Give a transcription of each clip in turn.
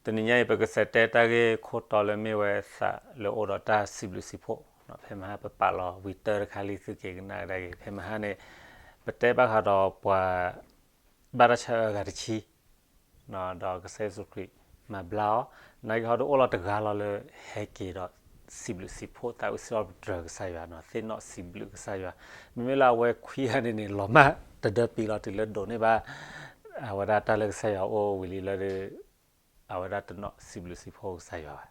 တနံၤညါအံၤ ပကစးတဲတၢ်ဂ့ၢ်ခိၣ်တီလၢမ့ၢ်ဝဲသးလၢအိၣ်ဒီးတၢ်စံးဘျုးစံးဖှိၣ်, ဖဲမဟါပပာ်လီၤဝံၤတၢ်တခါလံ သုက့ၤကနၣ်ကဒါက့ၤ, ဖဲမဟါန့ၣ် ပတဲဘၣ်ဃးဒီးပှၤ ဘၣ်တၢ်ဆါအၢအဂၤတဆံ ဒီးကစၢ်ယ့ၣ်ၡူးခရံာ်မၤဘျါအီၤ, နာ်က့ဟီဒုးအိၣ်လီၤတဂၤလီၤလၢ ဟဲက့ၤဒီး စံးဘျုးစံးဖှိၣ်သးဝံၣ်စံးထီၣ်ပတြၢၤကစၢ်ယွၤနီၤ, သ့ၣ်နီၣ်စံးဘျုးကစၢ်ယွၤ, မ့မ့ၢ်လၢအဝဲခွံဂၤန့ၣ်န့ၣ် လီၤမၢ်တဒၢပံလီၤတုၤလၢဒိးန့ၢ်ဘၣ် အဝဲဒၣ်တၢ်လၢကစၢ်ယွၤအိၣ်ဝံၤလံလၢ အဝဲဒၣ်တနီၣ်စံးဘျုးစံးဖှိၣ်ကစၢ်ယွၤဘၣ်,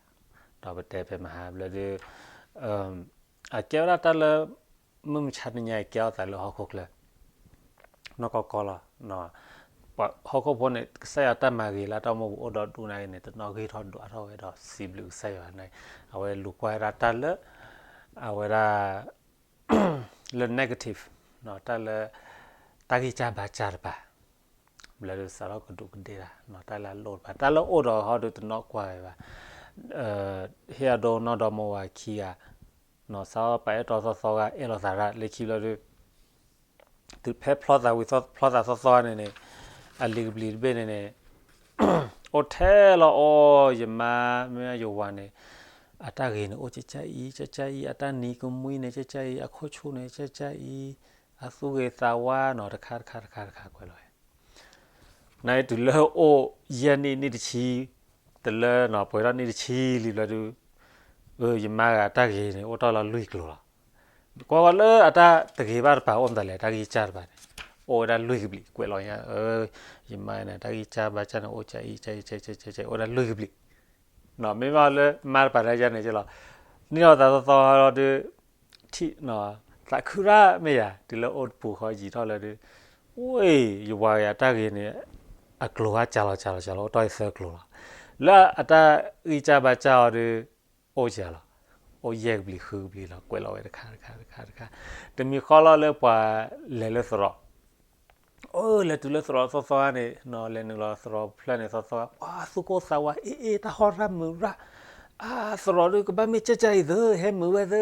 ဒီးပတဲဖဲမဟါဘျီဒုး အကဲဝဲဒၣ်တၢ်လၢ မုၢ်မဆါတနံၤညါအံၤကဲထီၣ်သးလၢဟီၣ်ခိၣ်ချၢ နီၢ်ကီၢ်ကီၢ်လီၤ. ဟီၣ်ခိၣ်ဖိန့ၣ် ကစၢ်ယွၤတၢ်မၤဂ့ၤလၢတၢ်အိၣ်မူပူၤအိၣ်ဒီးဒူၣ်နၤအံၤန့ၣ် တနီၣ်ဂံၢ်ထီၣ်ဒွးထီၣ်ဝဲဒီးစံးဘျုးကစၢ်ယွၤန့ၣ်, အဝဲလူၤကွၢ်ဝဲဒၣ်တၢ်လၢ အဝဲဒၣ် လၢ negative တၢ်လၢ တၢ်ဂံၢ်စၢ်ဘါစၢ်တပၤ ဘျီဒုးစးထီၣ်ကဒူးကဒ့ၣ်တၢ် တၢ်လၢအလိၣ်တပၤ တၢ်လၢအိၣ်ဒီးဟီဒုးတနီၣ်ကွၢ်ဝဲဘၣ်, ဟ့ၣ်အဒိနီၢ်ဒီမါဝၤခံဂၤ စးထီၣ်ပှၤအဲၣ်တီသီသီဂၤ အဲၣ်လိာ်သးရၣ်လၢခံဘျီဒုး တုၤဖဲဖျီသးဝံၤဖျီသးသီသီန့ၣ်န့ၣ် အလံာ်ကဘျံးတဘ့ၣ်န့ၣ်န့ၣ် အိၣ်ထဲလီၤအီၤ ယမါမ့ၢ်ယဝၤန့ၣ် အတၢ်ဂ့ၤန့ၣ် အိၣ်ကၠၢကၠၢအံၤ ကၠၢကၠၢအံၤ အတၢ်နံၤကမှံန့ၣ် ကၠၢကၠၢအံၤ အခိၣ်ဆူၣ်န့ၣ် ကၠၢကၠၢအံၤ အသူၣ်ဂ့ၤသးဝါနီၤ တခါတခါတခါတခါကွဲးလီၤဝဲ နတုၤလၢအိၣ်ယဲၢ်နံၣ်နံၣ်တဆံ တလၢနီၤ ပှဲၤထီၣ်နံၣ်တဆံလံဘျီဒုး ယမါဂၤအတၢ်ဂ့ၤန့ၣ် အိၣ်တ့ၢ်လီၤလွံၢ်ကျိၤလီၤ. ကွၢ်ကွၢ်လၢအတၢ်တဂ့ၤဘၣ်တပၤအိၣ်မတၤလဲၣ် တၢ်ဂံၢ်စၢ်တပၤန့ၣ် အိၣ်ဝဲဒၣ်လွံၢ်ကဘျံး ကွဲးလီၤညါ ယမါန့ၣ် တၢ်ဂံၢ်စၢ်ဘါစၢ်န့ၣ် အိၣ်ကၠၢအံၤ ကၠၢအံၤ ကၠၢအံၤ ကၠၢအံၤ အိၣ်ဝဲဒၣ်လွံၢ်ကဘျံး မ့ၢ်ဘၣ်လၢမါတပၤတၢ်ယါန့ၣ်ကလီၤ န့ၢ်လီၤသးသီသီဒီး ထံၣ် သးခုရၣ်မ့ၢ်ယၤ တုၤလၢအိၣ်တပူၤဃီယံာ်ထီၣ်လၢဒုး ဝ့ၢ် ယဝၤဂၤတၢ်ဂ့ၤန့ၣ် အကျိၤဝဲစှၤလီၤစှၤလီၤစှၤလီၤ အိၣ်တ့ၢ်အံၤသၢကျိၤလီၤ. လၢအတၢ်ဂံၢ်စၢ်ဘါစၢ်အီၤဒုး အိၣ်ယၤလီၤ. အိၣ်ယဲၢ်ကဘျံးဃုကဘျံးလီၤ ကွဲးလီၤဝဲတခါတခါတခါတခါ တမံၤဃီလီၤလၢပှၤလဲၤလၢသရိာ် အိၣ်လဲၤတုၤလၢသရိာ်သီသီန့ၣ် လဲၤနုာ်လီၤသရိာ်ဖျၢၣ်န့ၣ်သီသီ ပှၤသူၣ်ကိၢ်သးဝး အ့ၣ်အ့ၣ် တၢ်ဟီၣ်ရၣ်မုာ်ရၣ် အသရိာ်ဒုးကဘၣ်မ့ၢ်ကၠၢကၠၢအံၤသၢ ဟဲမုာ်ဝဲသၢ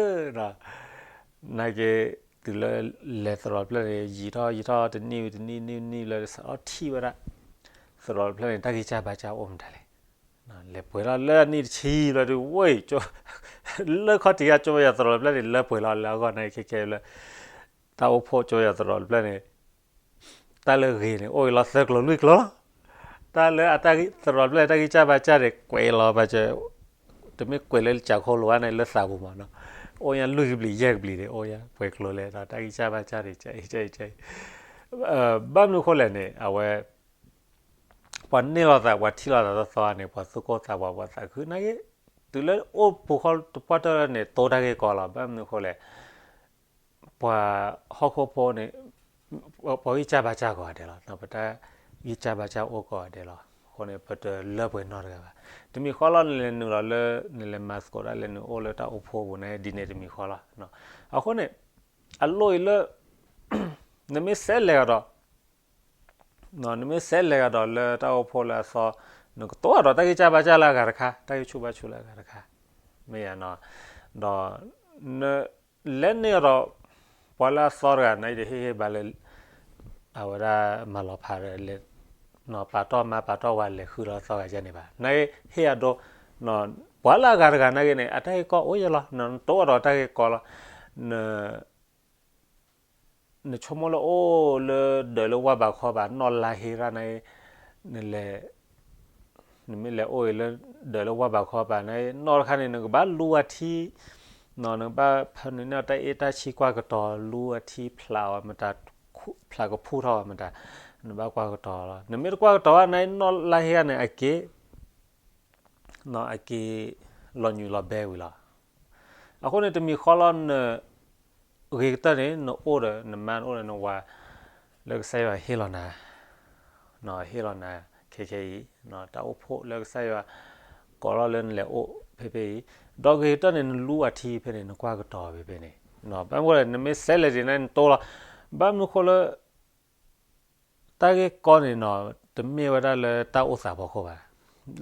ဒီး နာ်က့ တုၤလၢလဲၤသရိာ်ဖျၢၣ်န့ၣ် ယံာ်ထီၣ်ယံာ်ထီၣ်တနံၣ်ဝံၤတနံၣ် နံၣ်ဝံၤနံၣ်လၢစးထီၣ်ထံၣ်ဝဲဒၣ် သရိာ်ဖျၢၣ်န့ၣ် တၢ်ဂံၢ်စၢ်ဘါစၢ်အိၣ်မတၤလဲၣ် လဲၤပှဲၤလီၤလၢအနံၣ်တဆံလီၤဒုး ဝ့ၢ် လၢခီၣ်ထံးဂၤကၠိဝဲယၤသရိာ်တဖျၢၣ်န့ၣ် လၢပှဲၤလီၤလၢအဂီၢ်န့ၣ် ခဲခဲလၢ တၢ်အိၣ်ဖှိၣ်ကၠိဝဲယၤသရိာ်တဖျၢၣ်န့ၣ် တၢ်လၢဂ့ၤန့ၣ် အိၣ်အံၤလီၤသၢကျိၤလွံၢ်ကျိၤလီၤ. တၢ်လၢအတၢ်သရိာ်တဖျၢၣ်န့ၣ် တၢ်ဂံၢ်စၢ်ဘါစၢ်န့ၣ် ကွဲးလီၤဘၣ်စၢၤ တမ့ၢ်ကွဲးလၢကစၢ်ခိၣ်လိၤဘၣ်န့ၣ် လၢသးပူၤမးနီၤ အိၣ်ညါလွံၢ်ကဘျံးယဲၢ်ကဘျံးန့ၣ် အိၣ်ညါပှဲၤကျိၤလဲၣ်ဒီး တၢ်ဂံၢ်စၢ်ဘါစၢ်န့ၣ် ကၠၢအံၤ ကၠၢအံၤ ကၠၢအံၤ ဘၣ်မနုၤဃိလဲၣ်န့ၣ် အဝဲ ပှၤန့ၢ်လီၤသး ပှၤထံၣ်လီၤသးသီသီန့ၣ် ပှၤသူၣ်ကိၢ်သးဝး ပှၤသးခုနာ်က့ တုၤလၢအိၣ်ပူၤဃီတပှၢ်တၢၢ်လၢန့ၣ် တိတၢ်ဂ့ၢ်ကီလီၤ. ဘၣ်မနုၤဃိလဲၣ် ပှၤဟီၣ်ခိၣ်ဖိန့ၣ် ပှၤဂံၢ်စၢ်ဘါစၢ်ကိးဂၤဒဲးလီၤ. ပတၢ်ဂံၢ်စၢ်ဘါစၢ်အိၣ်ကိးဂၤဒဲးလီၤ. အဃိန့ၣ် ပတလၢပှဲၤနီတဂၤဘၣ်. တမံၤဃီလီၤ နလဲၤနုာ်လီၤလၢ နလဲၤမၤသကိးတၢ် လဲၤနုာ်အိၣ်လၢတၢ်အိၣ်ဖှိၣ်ပူၤန့ၣ် ဒ်န့ၣ်တမံၤဃီလီၤ. အဃိန့ၣ် အလိၣ်အံၤလၢ နမ့ၢ်စးလဲၤကဒီး နမ့ၢ်စးလဲၤကဒီးလၢတၢ်အိၣ်ဖှိၣ်လၢအသီ နကတိၤကဒီးတၢ်ဂံၢ်စၢ်ဘါစၢ်လၢအဂၤတခါ တၢ်ဂံၢ်ဆူၣ်ဘါဆူၣ်လၢအဂၤတခါ မ့ၢ်ယၤနီၤ ဒီး န လဲၤန့ၢ်ကဒီး ပှၤလၢအသီတဂၤန့ၣ် ယတဟ့ၣ်ဂံၢ်ဘါလၢ အဝဲဒၣ်မၤလီၤဖးဒီးလဲၤ ပာ်တီၢ်မါပာ်တီၢ်ဝၤလဲၤဃုလီၤသီဂၤယဲန့ၣ်ဘၣ်. နာ်က့ဟ့ၣ်အဒိ ပှၤလၢအဂၤတဂၤနာ်က့န့ၣ် အတၢ်ဂ့ၢ်ကီအိၣ်ယဲလီၤ နတိၤကဒီးတၢ်ဂ့ၢ်ကီလီၤ န နဆိကမိၣ်လၢအိၣ်လၢဒၢးလၢဝၢ်ဘးခီဘး နီၢ်လါဟ့ရၣ်န့ၣ် နလဲၤ နမ့ၢ်လဲၤအိၣ်အံၤလၢဒၢးလၢဝၢ်ဘးခီဘးန့ၣ် နီၢ်တခါန့ၣ် နကဘၣ်လူအထံ နကဘၣ်ဖၢနုာ်န့ၢ်တၢ်အ့ၣ်တၢ်ဆံကွၢ်ကတီၤ လူအထံဖျးအီၤမတၤ ဖျးကဖူၣ်ထီၣ်အီၤမတၤ နဘၣ်ကွၢ်ကတီၤလီၤ. နမ့ၢ်တကွၢ်ကတီၤဘၣ်န့ၣ် နီၢ်လါဟ့ရၣ်န့ၣ် အက့ၤ အက့ၤလီၤညွံးလီၤဘဲဝံၤလီၤ. အဃိန့ၣ် တမံၤဃီလီၤ နဂ့ၤကတၢၢ်န့ၣ် နအိၣ်ဒီးနမါ နအိၣ်ဒီးနဝၤ လၢကစၢ်ယွၤဟ့ၣ်လီၤနၤ ဟ့ၣ်လီၤနၤ ခဲခဲအံၤ တၢ်အိၣ်ဖှိၣ်လၢကစၢ်ယွၤ ကိးလီၤလၢနလဲၤအိၣ်ဖဲဖဲအံၤ ဒီးဂ့ၤကတၢၢ်န့ၣ် နလူအထံဖဲန့ၣ် နကွၢ်ကတီၤဖဲဖဲန့ၣ် ဘၣ်မနုၤဃိလဲၣ် နမ့ၢ်စးလဲၤဒ်န့ၣ် နတိၤလီၤ ဘၣ်မနုၤဃိလၢ တၢ်ဂ့ၢ်ကီန့ၣ်နီၤ တမ့ၢ်ဝဲဒၣ်လၢတၢ်အိၣ်သးဖီခိၣ်ဘၣ်.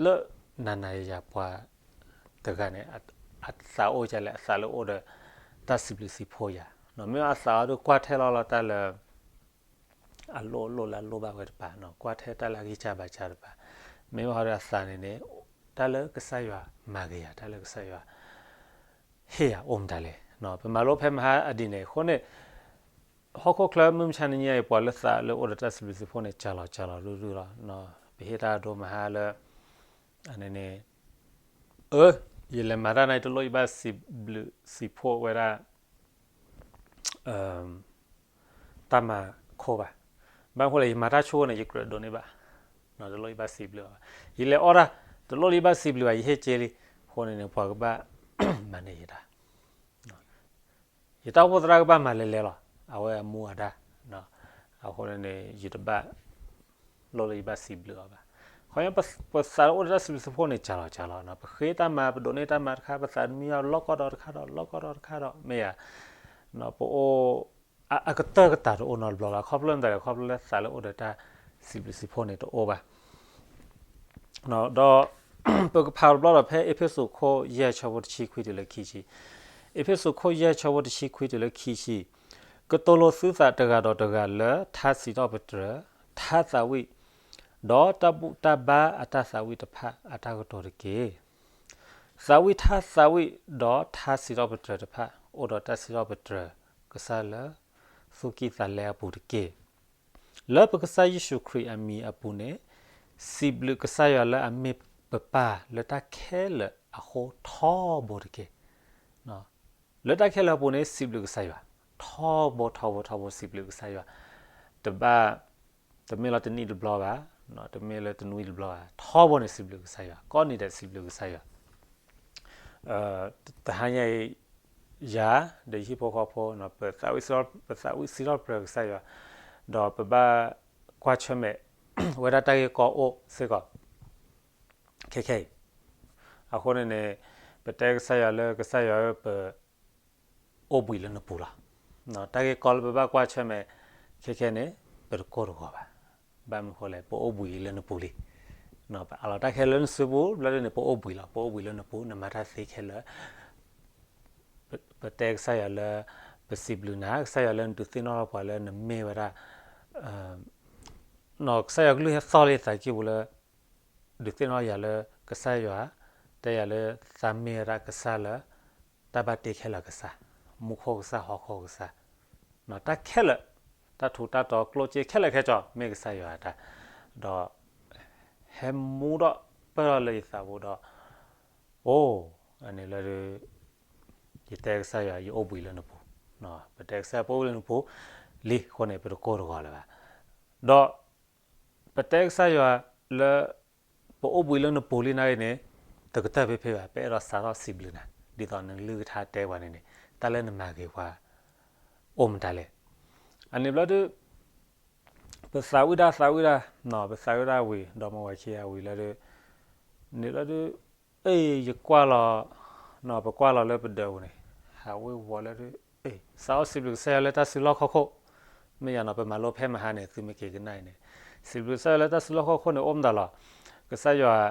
လၢနၤနၤယၤယၤပှၤတဂၤန့ၣ် အသးအိၣ်ကလဲၣ် အသးလၢအိၣ်ဒီး တၢ်စံးဘျုးစံးဖှိၣ်ယၤ မ့ၢ်အသးအီၤဒုးကွၢ်ထဲလီၤလီၤတၢ်လၢ အလိၣ်အလိၣ်လၢအလိၣ်ဘၣ်ဝဲတပၤ ကွၢ်ထဲတၢ်လၢအဂံၢ်စၢ်ဘါစၢ်တပၤ မ့ၢ်ဝဲဟီဒီးအသးန့ၣ်န့ၣ် တၢ်လၢကစၢ်ယွၤမၤဂ့ၤယၤ, တၢ်လၢကစၢ်ယွၤ ဟ့ၣ်ယၤအိၣ်မတၤလဲၣ်. ပမၤလိဖဲမဟါအဒံးန့ၣ်အဃိန့ၣ်, ဟီၣ်ခိၣ်ချၢမုၢ်မဆါတနံၤအံၤ ပှၤလၢသးလၢအိၣ်ဒီးတၢ်စံးဘျုးစံးဖှိၣ်န့ၣ် ကၢ်လီၤကၢ်လီၤဒူဒူလီၤ. ပဟ့ၣ်တၢ်ဒိမဟါလၢ အန့ၣ်န့ၣ်, အၢ, ယလဲၤမၤတၢ်န့ၣ် တလိၣ်ယဘၣ်စံးဘျုးစံးဖှိၣ်ဝဲဒၣ် တၢ်မၤခိၣ်ဘၣ်. ဘၣ်မနုၤဃိလဲၣ်, ယမၤတၢ်ဆိန့ၣ် ယကြၢးဒိးန့ၢ်ဘၣ်, တလိၣ်ယဘၣ်စံးဘျုးအီၤဘၣ်. ယလဲၤအီၣ်တၢ်, တလိၣ်လၢယဘၣ်စံးဘျုးဘၣ်, ယဟ့ၣ်က့ၤလံ. အဃိန့ၣ်န့ၣ် ပှၤကဘၣ်မၤန့ၢ်ယတၢ် ယတၢ်အိၣ်ဖှိၣ်သရၣ်ကဘၣ်မၤလဲၤလဲၤလီၤ, အဝဲအမူအဒါ. အဃိန့ၣ်န့ၣ် ယတဘၣ်လိၣ်လၢယဘၣ်စံးဘျုးအီၤဘၣ်. ခီပညီ ပသးလၢအိၣ်ဒီးတၢ်စံးဘျုးစံးဖှိၣ်န့ၣ် ကၢ်လီၤကၢ်လီၤ, ပဃ့တၢ်မၤ ပဒိးန့ၢ်တၢ်မၤတခါ ပသးတမံဘၣ် လီၢ်ကီၢ်ဒီးတခါဒီး လီၢ်ကီၢ်ဒီးတခါဒီး မ့ၢ်ယၤ, ပအိၣ် အကတၢၢ်ကတၢၢ်တအိၣ်နီတဘျီဘၣ်. ခီဖျိမတၤလဲၣ်, ခီဖျိလၢသးလၢအိၣ်ဒီးတၢ်စံးဘျုးစံးဖှိၣ်န့ၣ်တအိၣ်ဘၣ်. ဒီး ပကဖးတဘျီဒီး ဖဲအ့းဖ့းစူးခိၣ်ယဲၢ်ဆၢဖိတဆံခွံတုၤလၢခံဆံ, အ့းဖ့းစူးခိၣ်ယဲၢ်ဆၢဖိတဆံခွံတုၤလၢခံဆံ, ကသိၣ်လိသုသးတဂၤဒီးတဂၤလၢထါစံးထီၣ်ပတြၢၤ, ထါသးဝံၣ်, ဒီးတၢ်ဘူၣ်တၢ်ဘါအတၢ်သးဝံၣ်တဖၣ်အတၢ်ကတိၤတက့ၢ်. သးဝံၣ်ထါသးဝံၣ်ဒီးထါစံးထီၣ်ပတြၢၤတဖၣ် အိၣ်ဒီးတၢ်စံးထီၣ်ပတြၢၤကစၢ်လၢသူၣ်ကံၢ်သးလဲအပူၤတက့ၢ်. လၢပကစၢ်ယ့ၣ်ၡူးခရံာ်အမံၤအပူၤန့ၣ်, စံးဘျုးကစၢ်ယွၤလၢအမ့ၢ်ပပၢ်လၢတၢ်ခဲလၢာ်အဃိထီဘိတက့ၢ်. လၢတၢ်ခဲလၢာ်အပူၤန့ၣ် စံးဘျုးကစၢ်ယွၤ, ထီဘိထီဘိထီဘိစံးဘျုးကစၢ်ယွၤ, တဘၣ်, တမ့ၢ်လၢတနံၣ်တဘျီဘၣ်, တမ့ၢ်လၢတနွံတဘျီဘၣ်, ထီဘိန့ၣ်စံးဘျုးကစၢ်ယွၤ, ကိးနံၤဒဲးစံးဘျုးကစၢ်ယွၤ. တဟါညါအံၤ ယၤ ဒီးယဟံၣ်ဖိဃီဖိ ပသးဝံၣ်စံးထီၣ်ပတြၢၤကစၢ်ယွၤ, ဒီးပဘၣ်ကွၢ်ဆၢၣ်မဲာ် ဝဲဒၣ်တၢ်ဂ့ၢ်ကီအိၣ်စ့ၢ်ကီး ခဲခဲအံၤ. အဃိန့ၣ်န့ၣ် ပတဲကစၢ်ယွၤလၢကစၢ်ယွၤဧၢ ပအိၣ်ဘှံးလၢနပူၤလီၤ. တၢ်ဂ့ၢ်ကီလၢပဘၣ်ကွၢ်ဆၢၣ်မဲာ်ခဲခဲန့ၣ် ပတကိၢ်တဂီၤဘၣ်. ဘၣ်မနုၤဃိလဲၣ်, ပအိၣ်ဘှံးလၢနပူၤလံ. ပအးလီၤတၢ်ခဲလၢာ်လၢနစုပူၤ, ဘျီဒ်န့ၣ် ပအိၣ်ဘှံးလီၤ, ပအိၣ်ဘှံးလၢနပူၤ, နမၤတၢ်သ့ခဲလၢာ် ပတဲကစၢ်ယွၤလၢ ပစံးဘျုးနၤ, ကစၢ်ယွၤလၢနဒုးသ့ၣ်နီၣ်ထီၣ်ပှၤလၢနမ့ၢ်ဝဲဒၣ်, ကစၢ်ယွၤကလုၢ်ဟဲသီၣ်လံသးကံၢ်ပူၤလၢ ဒုးသ့ၣ်နီၣ်ယၤလၢကစၢ်ယွၤ, တဲယၤလၢသးမ့ၢ်ဝဲဒၣ်ကစၢ်လၢ တၢ်ဘၣ်တ့ခဲလၢာ်ကစၢ်, မူခိၣ်ကစၢ် ဟီၣ်ခိၣ်ကစၢ်, တၢ်ခဲလၢာ်, တၢ်ထူးတၢ်တီၤကျိၣ်စ့ခဲလၢာ်ခဲဆ့ မ့ၢ်ကစၢ်ယွၤအတၢ်, ဒီး ဟဲမူထီၣ်ပၢၢ်ထီၣ်လၢယသးပူၤဒီး, အိၣ်, အန့ၣ်လၢ ယတဲကစၢ်ယွၤ ယအိၣ်ဘှံးလၢနပူၤ, ပတဲကစၢ်ယွၤ ပအိၣ်ဘှံးလၢနပူၤလံအဃိန့ၣ် ပတကိၢ်တဂီၤလၢၤဘၣ်. ဒီး ပတဲကစၢ်ယွၤလၢ ပအိၣ်ဘှံးလၢနပူၤလံနာ်ဂ့ၤန့ၣ် တကတၢၢ်ဖဲဖဲဘၣ်, ပအဲၣ်ဒိးစးထီၣ်စံးဘျုးနၤ, ဒ်သိးနကလုၢ်ကထါတဲပှၤန့ၣ်န့ၣ် တၢ်လၢနမၤဂ့ၤပှၤ အိၣ်မတၤလဲၣ်. အန့ၣ်ဘျီဒုး ပသးဝံၣ်ဒၣ်သးဝံၣ်ဒၣ်, ပသးဝံၣ်ဒၣ်ဝံၤ ဒီးမဝၤခံဂၤဝံၤလၢဒုး, န့ၣ်လၢဒုး, အ့ၣ် ယကွၢ်လီၤ, ပကွၢ်လီၤလၢပဒၢးပူၤန့ၣ်, ဟးဝ့ၤဝီၤလၢဒုး, စးထီၣ်စံးဘျုးကစၢ်ယွၤလၢတၢ်စုလီၢ်ခီၣ်ခိၣ်, မ့ၢ်ယၤနီၤ ပမၤလိဖဲမဟါန့ၣ် သုမ့ၢ်က့ၤကနၣ်အံၤန့ၣ်, စံးဘျုးကစၢ်ယွၤလၢတၢ်စုလီၢ်ခီၣ်ခိၣ်န့ၣ် အိၣ်မတၤလီၤ. ကစၢ်ယွၤ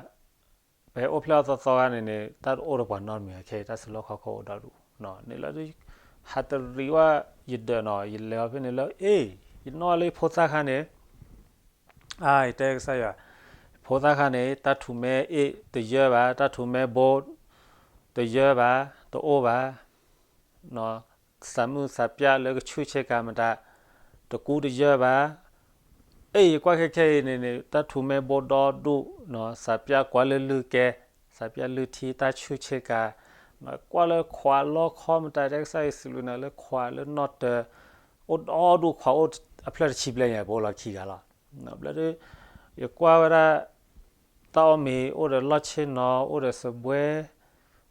ပဟဲအိၣ်ဖျဲၣ်အီၤသီသီခါန့ၣ်န့ၣ် တၢ်တအိၣ်ဒီးပှၤနီတမံၤခဲအံၤ တၢ်စုလီၢ်ခီၣ်ခိၣ်အိၣ်ဒီးဒူၣ်, န့ၣ်လၢ ဟးတရံးဝဲယဒၢးနီၤ ယလဲၤအီၤဖဲန့ၣ်လၢ အ့ၣ် ယနီၣ်လၢယဖိသၣ်ခါန့ၣ်, အါ ယတဲကစၢ်ယွၤ, ဖိသၣ်ခါန့ၣ် တၢ်ထူးမဲအ့ၣ်တယၢဘၣ်, တၢ်ထူးမဲဘိ တယၢဘၣ်, တအိၣ်ဘၣ် စးမုၢ်စးပျၢ်လၢကဆူၣ်ဆ့ကၤမတၤ, တကူတယၢဘၣ်. အ့ၣ် ယကွၢ်ခဲခဲအံၤန့ၣ်န့ၣ် တၢ်ထူးမဲဘိဒီဒူၣ်, စးပျၢ်ကွၢ်လၢလုၢ်ကဲ, စးပျၢ်လုၢ်ထံ တၢ်ဆူၣ်ဆ့ကၤ, ကွၢ်လၢခွးလီခီမတၤ တဲကစၢ်ယွၤစံးဘျုးနၤလၢခွးလၢနီၣ်တၢၤ, အိၣ်ဒီဒူၣ် ခွးအိၣ်အဖျၢၣ်တဆံဘျဲၣ်ညါ ပအိၣ်လီၤခံဂၤလီၤ. ဘျီဒုး ယကွၢ်ဝဲဒၣ် တၢ်အီၣ်မ့ၤ အိၣ်ဒီးလီၢ်ဆ့ၣ်နီၤ အိၣ်ဒီးစပွဲ,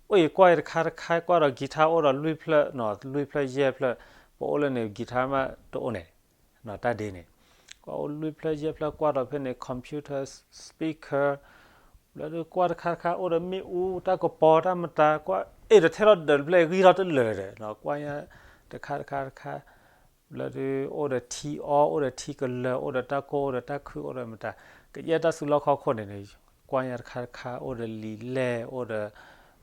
အိၣ် ယကွၢ်ယတခါတခါ ကွၢ်ဒီး guitar အိၣ်ဒီးလွံၢ်ဖျၢၣ်, လွံၢ်ဖျၢၣ်ယဲၢ်ဖျၢၣ်, ပအိၣ်လၢန့ၣ် guitar မးတအိၣ်န့ၣ်, တၢ်ဒ်န့ၣ်, ကွၢ်အိၣ်လွံၢ်ဖျၢၣ်ယဲၢ်ဖျၢၣ် ကွၢ်ဒီးဖဲန့ၣ် computer, speaker, ဘျီဒုးကွၢ်တခါတခါ အိၣ်ဒီးမ့ၣ်အူ တၢ်ကပီၤတၢ်မတၤ, ကွၢ် အ့ၣ် တထဲထီၣ်ဒၢးတဖျၢၣ် ဂံၢ်ထီၣ်တလၢာ်ဒီး ကွၢ်ညါတခါတခါတခါ ဘျီဒုး အိၣ်ဒီးထံအီ အိၣ်ဒီးထံကလၢၤ အိၣ်ဒီးတၢ်ကိၢ် အိၣ်ဒီးတၢ်ခုၣ် အိၣ်ဒီးမတၤ, ကယဲၢ်တၢ်စုလီၢ်ခီၣ်ခိၣ်န့ၣ်န့ၣ်, ကွၢ်ညါတခါတခါ အိၣ်ဒီးလံာ်လဲၢ် အိၣ်ဒီး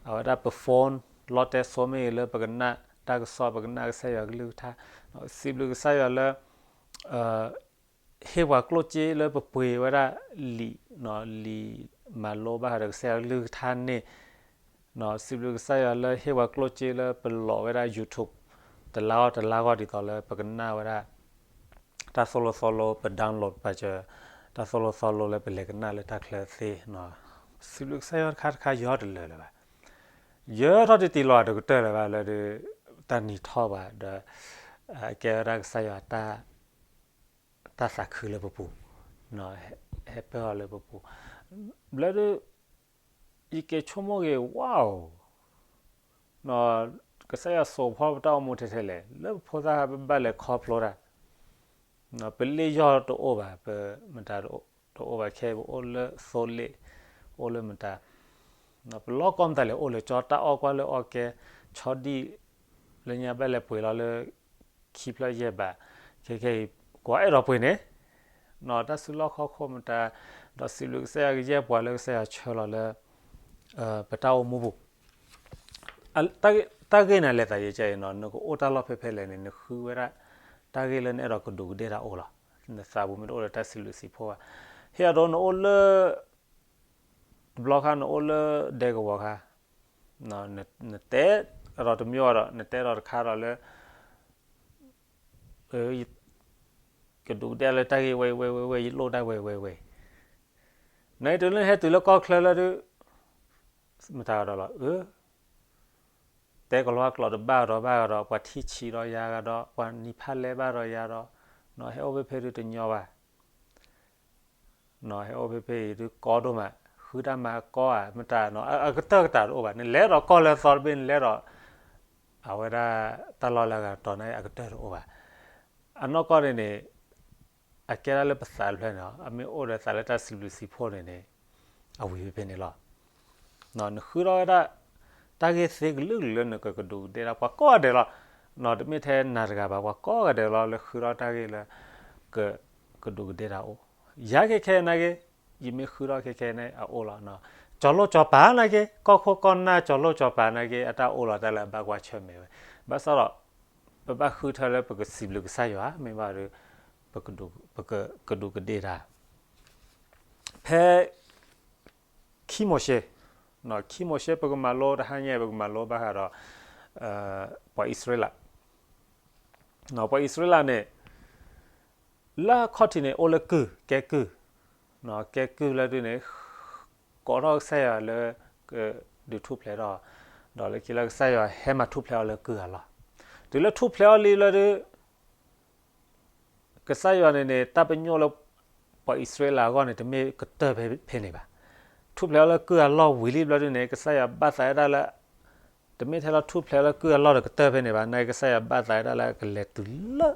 အဝဲဒၣ်ပ phone လီတဲစိမ့ၢ်ဂ့ၤ လၢပကနၣ်တၢ်ကစီၣ် ပကနၣ်ကစၢ်ယွၤကလုၢ်ကထါ, စံးဘျုးကစၢ်ယွၤလၢ ဟ့ၣ်ပှၤကျိၣ်စ့လၢပပှ့ၤဝဲဒၣ်လံာ်, လံာ် မၤလိဘၣ်ဃးဒီးကစၢ်ယွၤကလုၢ်ကထါန့ၣ်, စံးဘျုးကစၢ်ယွၤလၢဟ့ၣ်ပှၤကျိၣ်စ့လၢပလိးဝဲဒၣ် YouTube တလါအီၤတလါဂီၢ်ဒ်သိးလၢပကနၣ်ဝဲဒၣ် တၢ်သိၣ်လိသီလိ ပ download ပာ်စၢၤ တၢ်သိၣ်လိသီလိလၢပလဲၤကနၣ်လၢတၢ်ချၢသ့, စံးဘျုးကစၢ်ယွၤတခါတခါယီတလၢာ်လၢၤဘၣ်. ယၢထီၣ်တံၢ်လီၤဒိၣ်ကတၢၢ်လၢၤဘၣ်လၢဒုး တၢ်နံၤထီၣ်ဘၣ်ဒီး အကဲဝဲဒၣ်ကစၢ်ယွၤ တၢ်သးခုလၢပပူၤ, ဟဲပၢၢ်အီၤလၢပပူၤ, ဘျီဒုး ယက့ၤဆိကမိၣ်ဂ့ၤ ဝါဧိၤ, ကစၢ်ယွၤစိာ်ဖီပတၢ်အိၣ်မူထဲထဲလဲၣ် လၢပဖိသၣ်ဟးပဘၣ်လဲၤခီဖျိတၢ်, ပလ့ၣ်ယီၢ်တအိၣ်ဘၣ်, ပမတၤတအိၣ်ဘၣ်, ခဲအံၤပအိၣ်လၢသိလ့ၣ်, အိၣ်လၢမတၤ, ပလီၢ်ကီၢ်မတၤလဲၣ် အိၣ်လၢကၠီ တၢ်အီၣ်ကွၢ်လၢအီကဲ, ဆီဒံၣ် လၢညါဘၣ်လဲၤပှ့ၤလီၤလၢ ခံဖျၢၣ်ယဲၢ်ဘး, ခဲခဲအံၤ ကွၢ်အဲၣ်ဒိးပှ့ၤန့ၣ်, တၢ်စုလီၢ်ခီၣ်ခိၣ်မတၤ, ဒီးစံးဘျုးကစၢ်ယွၤကယဲၢ်ပှၤလၢကစၢ်ယွၤဆှၢလီၤလၢ ပတၢ်အိၣ်မူပူၤ, တၢ်ဂ့ၢ်န့ၣ်လဲၤသးယဲကဲအံၤနီၤ နကအိၣ်တၢ်လီၢ်ဖဲဖဲလဲၣ်န့ၣ် နဃုဝဲဒၣ် တၢ်ဂ့ၢ်လၢနအဲၣ်ဒိးကဒူးကဒ့ၣ်တၢ်အိၣ်လီၤ. နသးပူၤမ့ၢ်တအိၣ်ဒီးတၢ်စံးဘျုးစံးဖှိၣ်ဘၣ်, ဟ့ၣ်အဒိနအိၣ်လၢ တဘျီခါနအိၣ်လၢဒဲကဝီၤခါ, နတဲအဒီးတမံၤအဒီး နတဲဒီးတခါဒီးလၢ ကဒူးကဒ့ၣ်လၢတၢ်ဂ့ၢ်ဝဲဝဲဝဲဝဲ ယလိၣ်တၢ်ဝဲဝဲဝဲ, နတုၤလၢနဟဲတုၤလၢကီၢ်ချၢလၢဒုး မတၤဒီးလီၤ, တဲကလီကလီတဘၣ်ဒီးဘၣ်ဒီး ပှၤထံၣ်ဆံးဒီးယၤဂၤဒီး ပှၤနံၤဖးလဲဘၣ်ဒီးယၤဒီး, ဟဲအိၣ်ဖဲဖဲဒုးတညီဘၣ် ဟဲအိၣ်ဖဲဖဲအံၤဒုးကီဒိၣ်မး, ဃုတၢ်မၤကီဧါ မတၤနီၤ အကတၢၢ်ကတၢၢ်တအိၣ်ဘၣ်, နလဲၤဒီးကီၢ်လၢသီတဘ့ၣ် နလဲၤဒီး အဝဲဒၣ်တၢ်လီၢ်လၢအဂၤတီၤန့ၣ် အကတၢၢ်တအိၣ်ဘၣ်. အနီၢ်ကီၢ်န့ၣ်န့ၣ် အကဲဒၣ်လၢပသးတဖျၢၣ်န့ၣ်လီၤ, အမ့ၢ်အိၣ်ဒီးသးလၢတၢ်စံးဘျုးစံးဖှိၣ်န့ၣ်န့ၣ် အဝံၤဖဲဖဲန့ၣ်လီၤ. နဃုထီၣ်ဝဲဒၣ် တၢ်ဂ့ၢ်သ့ကလုာ်ကလုာ်လၢနကကဒူးကဒ့ၣ်ဒၣ် ပှၤကိးဂၤဒဲးလီၤ. တမ့ၢ်ထဲနၤတဂၤဘၣ်, ပှၤကိးဂၤဒဲးလီၤ လၢဃုထီၣ်တၢ်ဂ့ၢ်လၢ ကဒူးကဒ့ၣ်တၢ်အိၣ်, ယၤခဲခဲနာ်က့, ယမ့ၢ်ဃုထီၣ်ခဲခဲန့ၣ် အအိၣ်လီၤ. ကၠီၤလိၣ်ကၠီၤပၤနာ်က့, ကီၢ်ခိၣ်ကီၢ်နၢ်ကၠီၤလိၣ်ကၠီၤပၤနာ်က့ အတၢ်အိၣ်လီၤတၢ်လၢအဘၣ်ကွၢ်ဆၢၣ်မဲာ်ဝဲ, ဘၣ်ဆၣ်ဒီး ပဘၣ်ဃုထၢလၢပကစံးဘျုးကစၢ်ယွၤ, မ့ၢ်ဘၣ်ဒီး ပကဒူးကဒ့ၣ်တၢ် ဖဲ ခံမိၤၡ့, ခံမိၤၡ့ ပကမၤလိတဟါညါ ပကမၤလိဘၣ်ဃးဒီး ပှၤအံၣ်စရ့လး, ပှၤအံၣ်စရ့လးန့ၣ် လၢအခီၣ်ထံးန့ၣ် အိၣ်လၢကုၢ်, ကဲကုၢ်, ကဲကုၢ်လၢဒုးန့ၣ် ကိးထီၣ်ကစၢ်ယွၤလၢ ကဒုးထူၣ်ဖျဲးထီၣ်, ဒီးလၢခံလၢကစၢ်ယွၤဟဲမၤထူၣ်ဖျဲးအီၤလၢကုၢ်အလီၢ်, တုၤလၢထူၣ်ဖျဲးအီၤလံလၢဒုး ကစၢ်ယွၤန့ၣ်န့ၣ် တၢ်ပညိၣ်လၢ ပှၤအံၣ်စရ့လးအဂီၢ်န့ၣ် တမ့ၢ်ကတၢၢ်ဖဲဖဲန့ၣ်ဘၣ်. ထူၣ်ဖျဲးအီၤလၢကုၢ်အလီၢ်ဝံၤလံဘျီဒုးန့ၣ် ကစၢ်ယွၤဘၣ်သးဝဲဒၣ်လၢ တမ့ၢ်ထဲလီၤထူၣ်ဖျဲးလၢကုၢ်အလီၢ်ဒီးကတၢၢ်ဖဲန့ၣ်ဘၣ်, နာ်က့ကစၢ်ယွၤဘၣ်သးဝဲဒၣ်လၢကလဲၤတုၤလၢ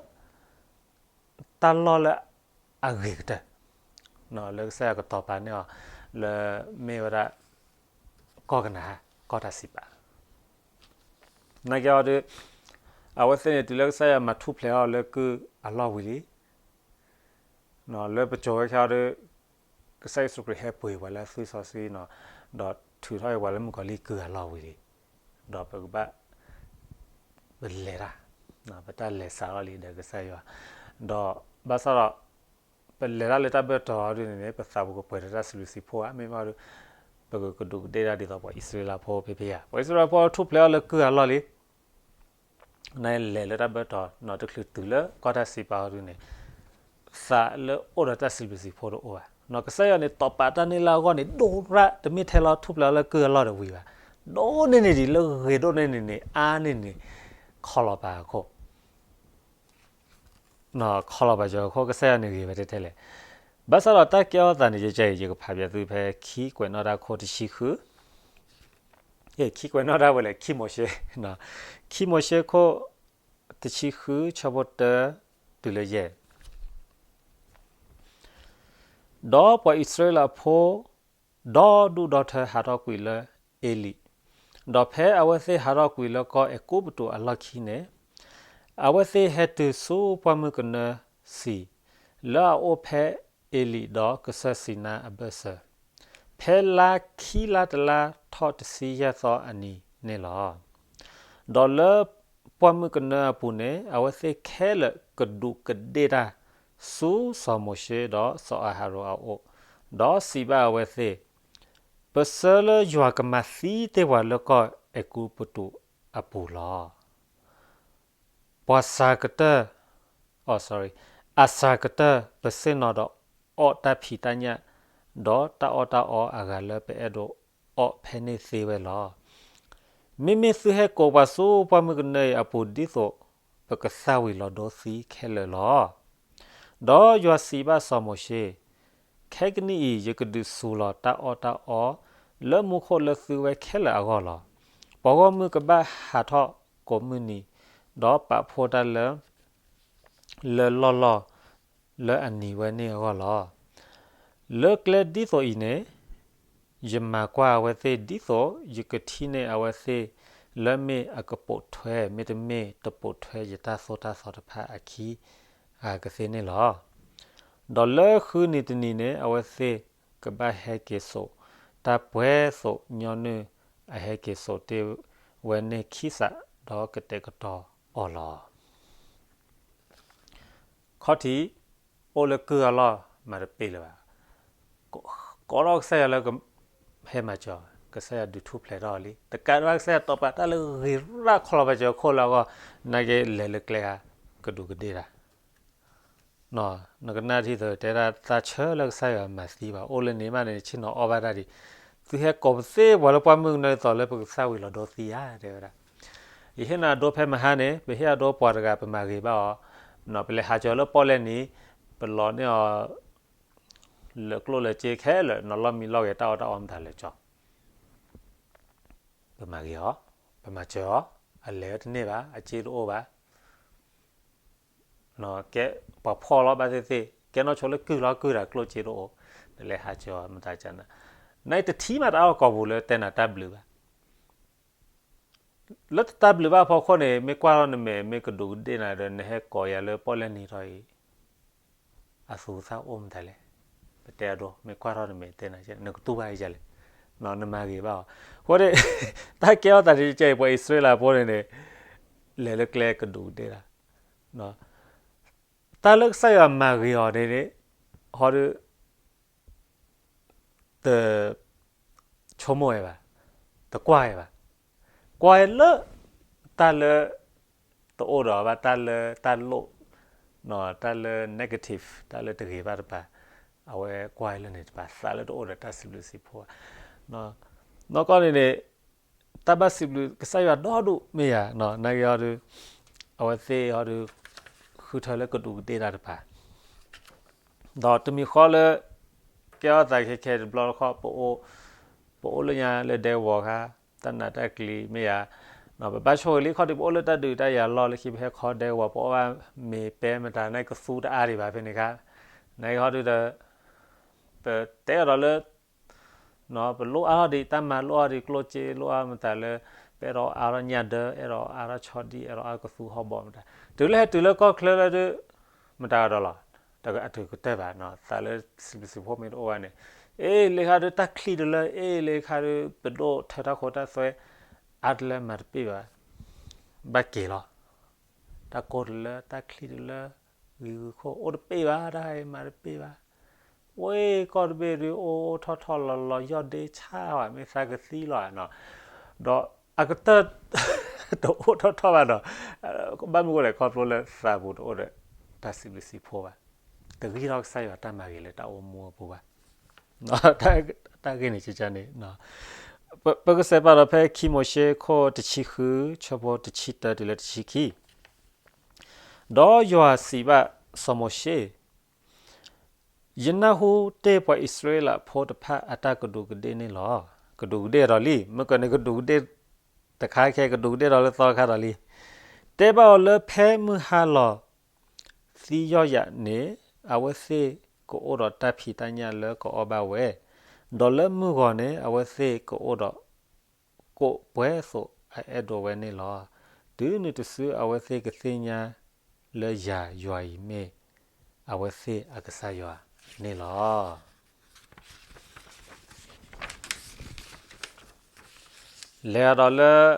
တၢ်လီၢ်လၢအဂ့ၤကတၢၢ်, လၢကစၢ်ယွၤကတီၤပာ်န့ၢ်အီၤ လၢမ့ၢ်ဝဲဒၣ် ကီၢ်ကနၤဧၣ်, ကီၢ်တၢ်စံးပာ် နာ်က့အီၤဒီး အဝဲသ့ၣ်န့ၣ် တုၤလၢကစၢ်ယွၤမၤထူၣ်ဖျဲးအီၤလၢကုၢ်အလီၢ်ဝံၤလံ, လၢပစိၤဝဲခဲအီၤဒီး ကစၢ်ယ့ၣ်ၡူးခရံာ်ဟဲပှ့ၤပှၤလၢသွံၣ်စီဆှံနီၤ, ဒီးထုးထီၣ်အံၤပှၤလၢမုၣ်ကီၤလံၢ်ကုၢ်အလီၢ်ဝံၤလံ, ဒီးပကဘၣ် ပလဲၤတၢ်, ပတၢ်လဲၤစးထီၣ်လံဒီးကစၢ်ယွၤ, ဒီးဘၣ်ဆၣ်ဒီး ပလဲၤတၢ်လၢတၢ်ဘၢၣ်တီၤအီၤဒ်န့ၣ်န့ၣ် ပသးပူၤကပှဲၤဒီးတၢ်စံးဘျုးစံးဖှိၣ်ဧါ, မ့ၢ်ဘၣ်ဒီး ပကကဒူးကဒ့ၣ်တၢ်ဒ်သိးပှၤအံၣ်စရ့လးဖိဖဲဖဲဧါ, ပှၤအံၣ်စရ့လးဖိထူၣ်ဖျဲးအီၤလၢကုၢ်အလီၢ်လံ နလဲၤလၢတၢ်ဘၢၣ်တီၤ နီတချုးတုၤလၢကီၢ်တၢ်စံးပာ်အီၤဒ်န့ၣ် သးလၢအိၣ်ဒီးတၢ်စံးဘျုးစံးဖှိၣ်တအိၣ်ဘၣ်. ကစၢ်ယွၤန့ၣ်တီၢ်ပာ်တၢ်န့ၢ်လၢအဂီၢ်န့ၣ် ဒိၣ်ရၣ် တမ့ၢ်ထဲလီၤထူၣ်ဖျဲးအီၤလၢကုၢ်အလီၢ်ဒီးဝံၤဘၣ်. ဒိၣ်န့ၢ်န့ၢ်ဒံးလၢဂ့ၤဒိၣ်န့ၢ်န့ၢ်န့ၣ် အါန့ၢ်န့ၣ် ခီလီၤပာ်အခိၣ် ခီလီၤပာ်စၢၤအခိၣ် ကစၢ်ယွၤန့ၣ်ဂ့ၤဝဲတဲထဲလဲၣ်. ဘၣ်ဆၣ်ဒီးတၢ်ကဲထီၣ်သးန့ၣ် ယက ယကဖးပၠးသုဖဲခံကွဲးနီၣ်တၢ်ခိၣ်တဆံဃု, ခံကွဲးနီၣ်တၢ်ဝဲလဲၣ် ခံမိၤၡ့, ခံမိၤၡ့ခိၣ်တဆံဃု ဆၢဖိတၢ တုၤလၢယဲၢ် ဒီးပှၤအံၣ်စရ့လးဖိ ဒီဒူၣ်ဒီထၢဟးထီၣ်ကွံာ်လၢအ့လံး, ဒီးဖဲအဝဲသ့ၣ်ဟးထီၣ်ကွံာ်လၢကီၢ်အဲၤကူပတူးအလီၢ်ခံန့ၣ်, အဝဲသ့ၣ်ဟဲတုၤဆူပှၢ်မုၢ်ကနၢဆံး လၢအအိၣ်ဖဲအ့လံးဒီးကစၢၢ်စံၤနါအဘၢၣ်စၢၤ, ဖဲလါခံလါတလါထီၣ်တဆံယဲၢ်သီအနံၤန့ၣ်လီၤ. ဒီးလၢပှၢ်မုၢ်ကနၢအပူၤန့ၣ် အဝဲသ့ၣ်ခဲလၢာ်ကဒူးကဒ့ၣ်တၢ် ဆူစီၤမိၤၡ့ဒီးစီၤအၤဟရိၣ်အအိၣ်, ဒီးစံးဘၣ်အဝဲသ့ၣ်, ပဆၢလၢယွၤကမၤသံတ့ၢ်ပှၤလၢကီၢ်အဲၤကူပတူးအပူၤလီၤ. ပှၤစှၤကတၢၢ်, အစှၤကတၢၢ် ပဆ့ၣ်နီၤဒီးအီၣ်တၢ်ဖံးတၢ်ညၣ်, ဒီးတၢ်အီၣ်တၢ်အီအဂၤလၢပအဲၣ်ဒိးအီၣ်ဖဲန့ၣ်သ့ဝဲလီၤ. မ့မ့ၢ်သုဟဲကိးပှၤဆူပှၢ်မုၢ်ကနၢအံၤအပူၤဒ်သိး ပကသၣ်ဝံၤလီၤဒိသံခဲလၢာ်လီၤ. ဒီးယွၤစံးဘၣ်စီၤမိၤၡ့, ခဲကနံၣ်အံၤ ယကဒုးစူၤလီၤတၢ်အီၣ်တၢ်အီ လၢမူခိၣ်လၢသုဝဲခဲလၢာ်အဂီၢ်လီၤ. ပှၤဂီၢ်မုၢ်ကဘၣ်ဟးထီၣ်ကိးမုၢ်နံၤ, ဒီးပာ်ဖှိၣ်တၢ်လၢ လၢလီၢ်လီၢ် လၢအနံၤဝဲန့ၣ်အဂီၢ်လီၤ. လၢကျဲဒ်သိးအံၤန့ၣ် ယမၤကွၢ်အဝဲသ့ၣ်ဒ်သိး ယကထံၣ်န့ၢ်အဝဲသ့ၣ်လၢမ့ၢ်အကပိာ်ထွဲ မ့တမ့ၢ်တပိာ်ထွဲယတၢ်သိၣ်တၢ်သီတဖၣ်အခံဂၤကသ့န့ၣ်လီၤ. ဒီးလၢဃုနံၤတနံၤန့ၣ် အဝဲသ့ၣ်ကဘၣ်ဟဲက့ၤစိာ် တၢ်ပှဲၤသိးညီနုၢ်အဟဲက့ၤစိာ်တ့ၢ်ဝဲန့ၣ်ခံစး ဒီးကတဲာ်ကတီၤအီၤလီၤ. ခီၣ်ထံး အိၣ်လၢကုၢ်အလီၢ်မၤတပ့ၢ်လၢၤဘၣ်. ကိးထီၣ်ကစၢ်ယွၤလၢ ဟဲမၤစၢၤ, ကစၢ်ယွၤဒုးထူၣ်ဖျဲးထီၣ်လံ. တကးဒံးဘၣ်ကစၢ်ယွၤတီၢ်ပာ်တၢ်လၢဂ့ၤရၣ်ခီလီၤပာ်စၢၤခိၣ်လၢအဂီၢ်, နာ်က့လဲၤလၢကျဲဧါ, ကဒူးကဒ့ၣ်တၢ် နကနၣ်ထံၣ်သိးတဲဒၣ် သးဆၢလၢကစၢ်ယွၤမၤသံဘၣ်, အိၣ်လၢန့ၣ်မးန့ၣ် ဆ့ၣ်နီၤအီၣ်ဘၣ်တၢ်ဒံး, သုဟဲကိးပသ့ပှၤလၢပှၢ်မုၢ်ကနၢအသိးလၢပကသၣ်ဝံၤလီၤဒိသံဧါ တဲဝဲဒၣ်. ယဟ့ၣ်နၤအဒိဖဲမဟါန့ၣ် ပဟ့ၣ်အဒိပှၤတဂၤပမၤဂ့ၤဘၣ်အီၤ, ပလဲၤဟးကၠီၤလၢပီၣ်လဲၣ်နံၤ, ပလီၤန့ၢ်အီၤ လၢကျိၣ်လၢစ့ခဲလၢာ် နီၤလီၢ်မံလီၢ်ဂဲၤ တၢ်အီၣ်တၢ်အီမတၤလဲၤကၠီၤ ပမၤဂ့ၤအီၤ, ပမၤစၢၤအီၤ, အလဲၤဝဲတန့ၢ်ဘၣ်, အစ့တအိၣ်ဘၣ်, ကဲပှၤဖှီၣ်လီၤဘၣ်သ့ၣ်သ့ၣ်, ကဲနီၢ်ဆိလၢကုၢ်လီၤကုၢ်တၢ် ကျိၣ်စ့တအိၣ်, နလဲၤဟးစၢၤအီၤမတၤကနၣ်, နတထံၣ်မးတၢ်အီၣ်ကိာ်ပူၤလၢတဲနၤတၢ်ဘျုးဘၣ်. လၢတၢ်ဘျုးဘၣ်အဖီခိၣ်န့ၣ် မ့ၢ်ကွၢ်ထီၣ်နမဲာ် မ့ၢ်ကဒူးကဒ့ၣ်နၤဒီး နဟဲကိးယၤလၢပီၣ်လဲၣ်နံၤထီၣ်အံၤ အသူသၣ်အိၣ်မတၤလဲၣ်. ပတဲအဒိ မ့ၢ်ကွၢ်ထီၣ်နမဲာ်တဲနၤ နကတူၢ်ဘၣ်အံၤလဲၣ်, နမၤဂ့ၤဘၣ်အီၤ. အဃိန့ၣ် တၢ်ကဲထီၣ်သးဒ်အံၤ ပှၤအံၣ်စရ့လးဖိန့ၣ်န့ၣ် လဲၤလၢကျဲကဒူးကဒ့ၣ်တၢ်, တၢ်လၢကစၢ်ယွၤမၤဂ့ၤအီၤန့ၣ်န့ၣ် ဟီဒု တ ဆိကမိၣ်ဝဲဘၣ်, တကွၢ်ဝဲဘၣ်, ကွၢ်ဝဲလၢ တၢ်လၢ တအိၣ်ဒီးဘၣ် တၢ်လၢတၢ်လိၣ်, တၢ်လၢ negative တၢ်လၢတဂ့ၤဘၣ်တပၤ, အဝဲကွၢ်ဝဲလၢန့ၣ်တပၤ သးလၢတအိၣ်ဒီးတၢ်စံးဘျုးစံးဖှိၣ်ဘၣ်. နီၢ်ကီၢ်န့ၣ်န့ၣ် တၢ်ဘၣ်စံးဘျုးကစၢ်ယွၤဒီဒူၣ်မ့ၢ်ယၤ, နာ်က့ဟီဒု အဝဲသ့ၣ်ဟီဒု ဃုထၢလၢကဒူးကဒ့ၣ်တၢ်တပၤ ဒီးတမံၤဃီလၢ ကဲထီၣ်သးခဲခဲတဘျီတခီၣ် ပအိၣ်လၢညါလၢဒဲကဝီၤခါ, တၢ်နးတၢ်ကျံၤမ့ၢ်ယၤ, ပဘၣ်ဆိၣ်ဂ့ၤလံခီၣ်ထံး ပအိၣ်လၢတၢ်ဒုးတၢ်ယၤလီၢ်လၢခံ ပဟဲခီဒဲကဝီၤ ပအီၣ်ဘၣ်မ့ၤပဲမတၤ နကသူတအါဒံးဘၣ်ဖဲန့ၣ်ခါ, နာ်က့ဟီဒုဒီး ပတဲအီၤဒီးလၢ ပလိၣ်အါထီၣ်ဒံး တၢ်မၤလိၣ်အါထီၣ်ဒံး ကျိၣ်စ့လိၣ်အါမတၤလၢ ပအဲၣ်ဒိးအါထီၣ်ညၣ်ဒၢ အဲၣ်ဒိးအါထီၣ်ဆီဒံၣ် အဲၣ်ဒိးအါကသူဟီၣ်ဘီမတၤ, တုၤလၢဟဲတုၤလၢကီၢ်ချၢလၢဒု မတၤကဒီးလီၤ, တဂၤအတုၤကတၢၢ်ဘၣ်, သးလၢစံးဘျုးစံးဖှိၣ်မ့ၢ်တအိၣ်ဘၣ်န့ၣ်, အ့ၣ် လၢခါဒု တၢ်ချံၣ်တလၢ အ့ၣ် လၢခါဒု ပဒိၣ်ထၢတၢ်ခိတၢ်သွဲ အါတလၢမၤတပ့ၢ်ဘၣ်, ဘၣ်က့ၤလီၤ, တၢ်ကိၢ်တလၢ တၢ်ချံၣ်တလၢ ဂံၤဂုာ်ခိၣ် အိၣ်တပ့ၢ်ဘၣ် တၢ်မၤတပ့ၢ်ဘၣ်, ဝ့ၢ်ကီၢ်တဘ့ၣ်ဒု အိၣ်အိၣ်ထီၣ်ထီၣ်လီၤလီၤ ယီၢ်ဒ့ဆါဘၣ် မ့ၢ်သးကသံလီၤ, ဒီးအကတၢၢ် တအိၣ်ထီၣ်ထီၣ်ဘၣ်ဒီး ဘၣ်မနုၤအဃိလဲၣ် ခီဖျိလၢသးပူၤတအိၣ်ဒီး တၢ်စံးဘျုးစံးဖှိၣ်ဘၣ်, တဂံၢ်ထီၣ်ကစၢ်ယွၤတၢ်မၤဂ့ၤလၢတၢ်အိၣ်မူအပူၤဘၣ်, တၢ်ဂ့ၢ်န့ၣ်ကကန့ၣ် ပကစးပာ်ဒီးဖဲခံမိၤၡ့ခိၣ်တဆံဃု ဆၢဖိတဆံတၢတုၤလၢတဆံခံ, ဒီးယွၤစံးဘၣ်စီၤမိၤၡ့, ယနၢ်ဟူတ့ၢ်ပှၤအံၣ်စရ့လးဖိတဖၣ်အတၢ်ကဒူးကဒ့ၣ်န့ၣ်လီၤ. ကဒူးကဒ့ၣ်ဒီးလံ, မ့ၢ်ကန့ၣ်ကဒူးကဒ့ၣ်တခါခဲ ကဒူးကဒ့ၣ်ဒီးလၢသီခါဒီးလံ. တဲဘၣ်အီၤလၢဖဲမုၢ်ဟါလီၤ သံယီၢ်ယၤန့ၣ် အဝဲသ့ၣ်ကအိၣ်ဒီးတၢ်ဖံးတၢ်ညၣ်လၢကအီၣ်ဘၣ်ဝဲ, ဒီးလၢမုၢ်ဂီၤန့ၣ် အဝဲသ့ၣ်ကအိၣ်ဒီး ကိးပှဲၤသိးအအဲၣ်ဒိးဝဲန့ၣ်လီၤ. တုၤနုၤတစုအဝဲသ့ၣ်ကသ့ၣ်ညါလၢယၤယွၤအံၤမ့ၢ် အဝဲသ့ၣ်အကစၢ်ယွၤန့ၣ်လီၤ. လဲၤဒီးလၢ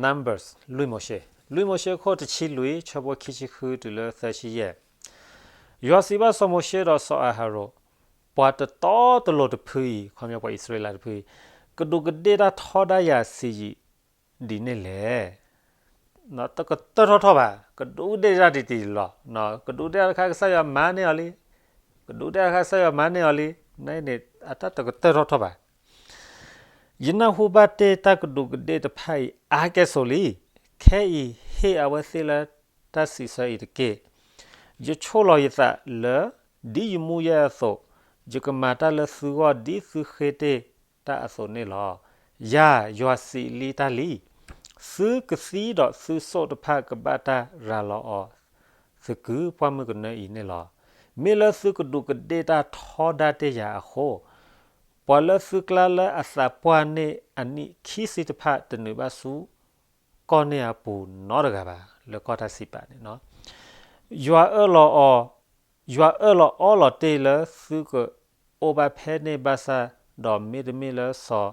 Numbers လွံၢ်မိၤၡ့, လွံၢ်မိၤၡ့ခိၣ်တဆံလွံၢ် ဆၢဖိခံဆံဃုတုၤလၢသၢဆံယဲၢ်. ယွၤစံးဘၣ်စီၤမိၤၡ့ဒီးစီၤအၤဟရိၣ်, ပှၤတတီတလိၤတဖုအံၤ, ခီပညီပှၤအံၣ်စရ့လးတဖုအံၤ, ကဒူးကဒ့ၣ်တၢ်ထီဒါယၤဆံးယံာ်ဒ်န့ၣ်လဲၣ်. တကတၢၢ်ထီၣ်ထီၣ်ဘၣ်, ကဒူးကဒ့ၣ်တၢ်တံၢ်တံၢ်လီၤ. ကဒူးကဒ့ၣ်တၢ်တခါကစၢ်ယွၤမၤန့ၢ်အီၤလံ, ကဒူးကဒ့ၣ်တၢ်တခါကစၢ်ယွၤမၤန့ၢ်အီၤလံ, န့ၣ်န့ၣ် အတၢ်တကတၢၢ်ထီၣ်ထီၣ်ဘၣ်. ယနၢ်ဟူဘၣ်တ့ၢ်တၢ်ကဒူးကဒ့ၣ်တဖၣ်အံၤအါကဲၣ်ဆိးလံ. ခဲအံၤဟ့ၣ်အဝဲသ့ၣ်လၢတၢ်စံးဆၢအံၤတက့ၢ်. ယဆိၣ်လီၤယသးလၢ ဒ်ယမူယဲအသိး, ယကမၤတၢ်လၢသုဂီၢ်ဒ်သုဃ့တ့ၢ်တၢ်အသိးန့ၣ်လီၤ. ယၤ ယွၤစံးလံတၢ်လံ. သုကသံဒီးသုစိာ်တဖၣ်ကဘၣ်တၢ်ရၤလီၤအီၤ သကုၤပှၢ်မုၢ်ကနၢအံၤန့ၣ်လီၤ. မ့ၢ်လၢသုကဒူးကဒ့ၣ်တၢ်ထီဒါတ့ၢ်ယၤအဃိ, ပှၤလၢသုကျါလၢအသးပှၢ်န့ၢ်အနံၣ်ခံဆံတဖၣ်တနုာ်ဘၣ်ဆူကီၢ်န့ၣ်အပူၤနီတဂၤဘၣ်. လၢကီၢ်တၢ်စံးပာ်န့ၣ်, ယွၤအၢၣ်လီၤအီၤ, ယွၤအၢၣ်လီၤအီလီၤတ့ၢ်လၢသုကအိၣ်ဘၣ်ဖဲန့ၣ်ဘၣ်ဆၣ်, ဒီးမ့တမ့ၢ်လၢစီၤ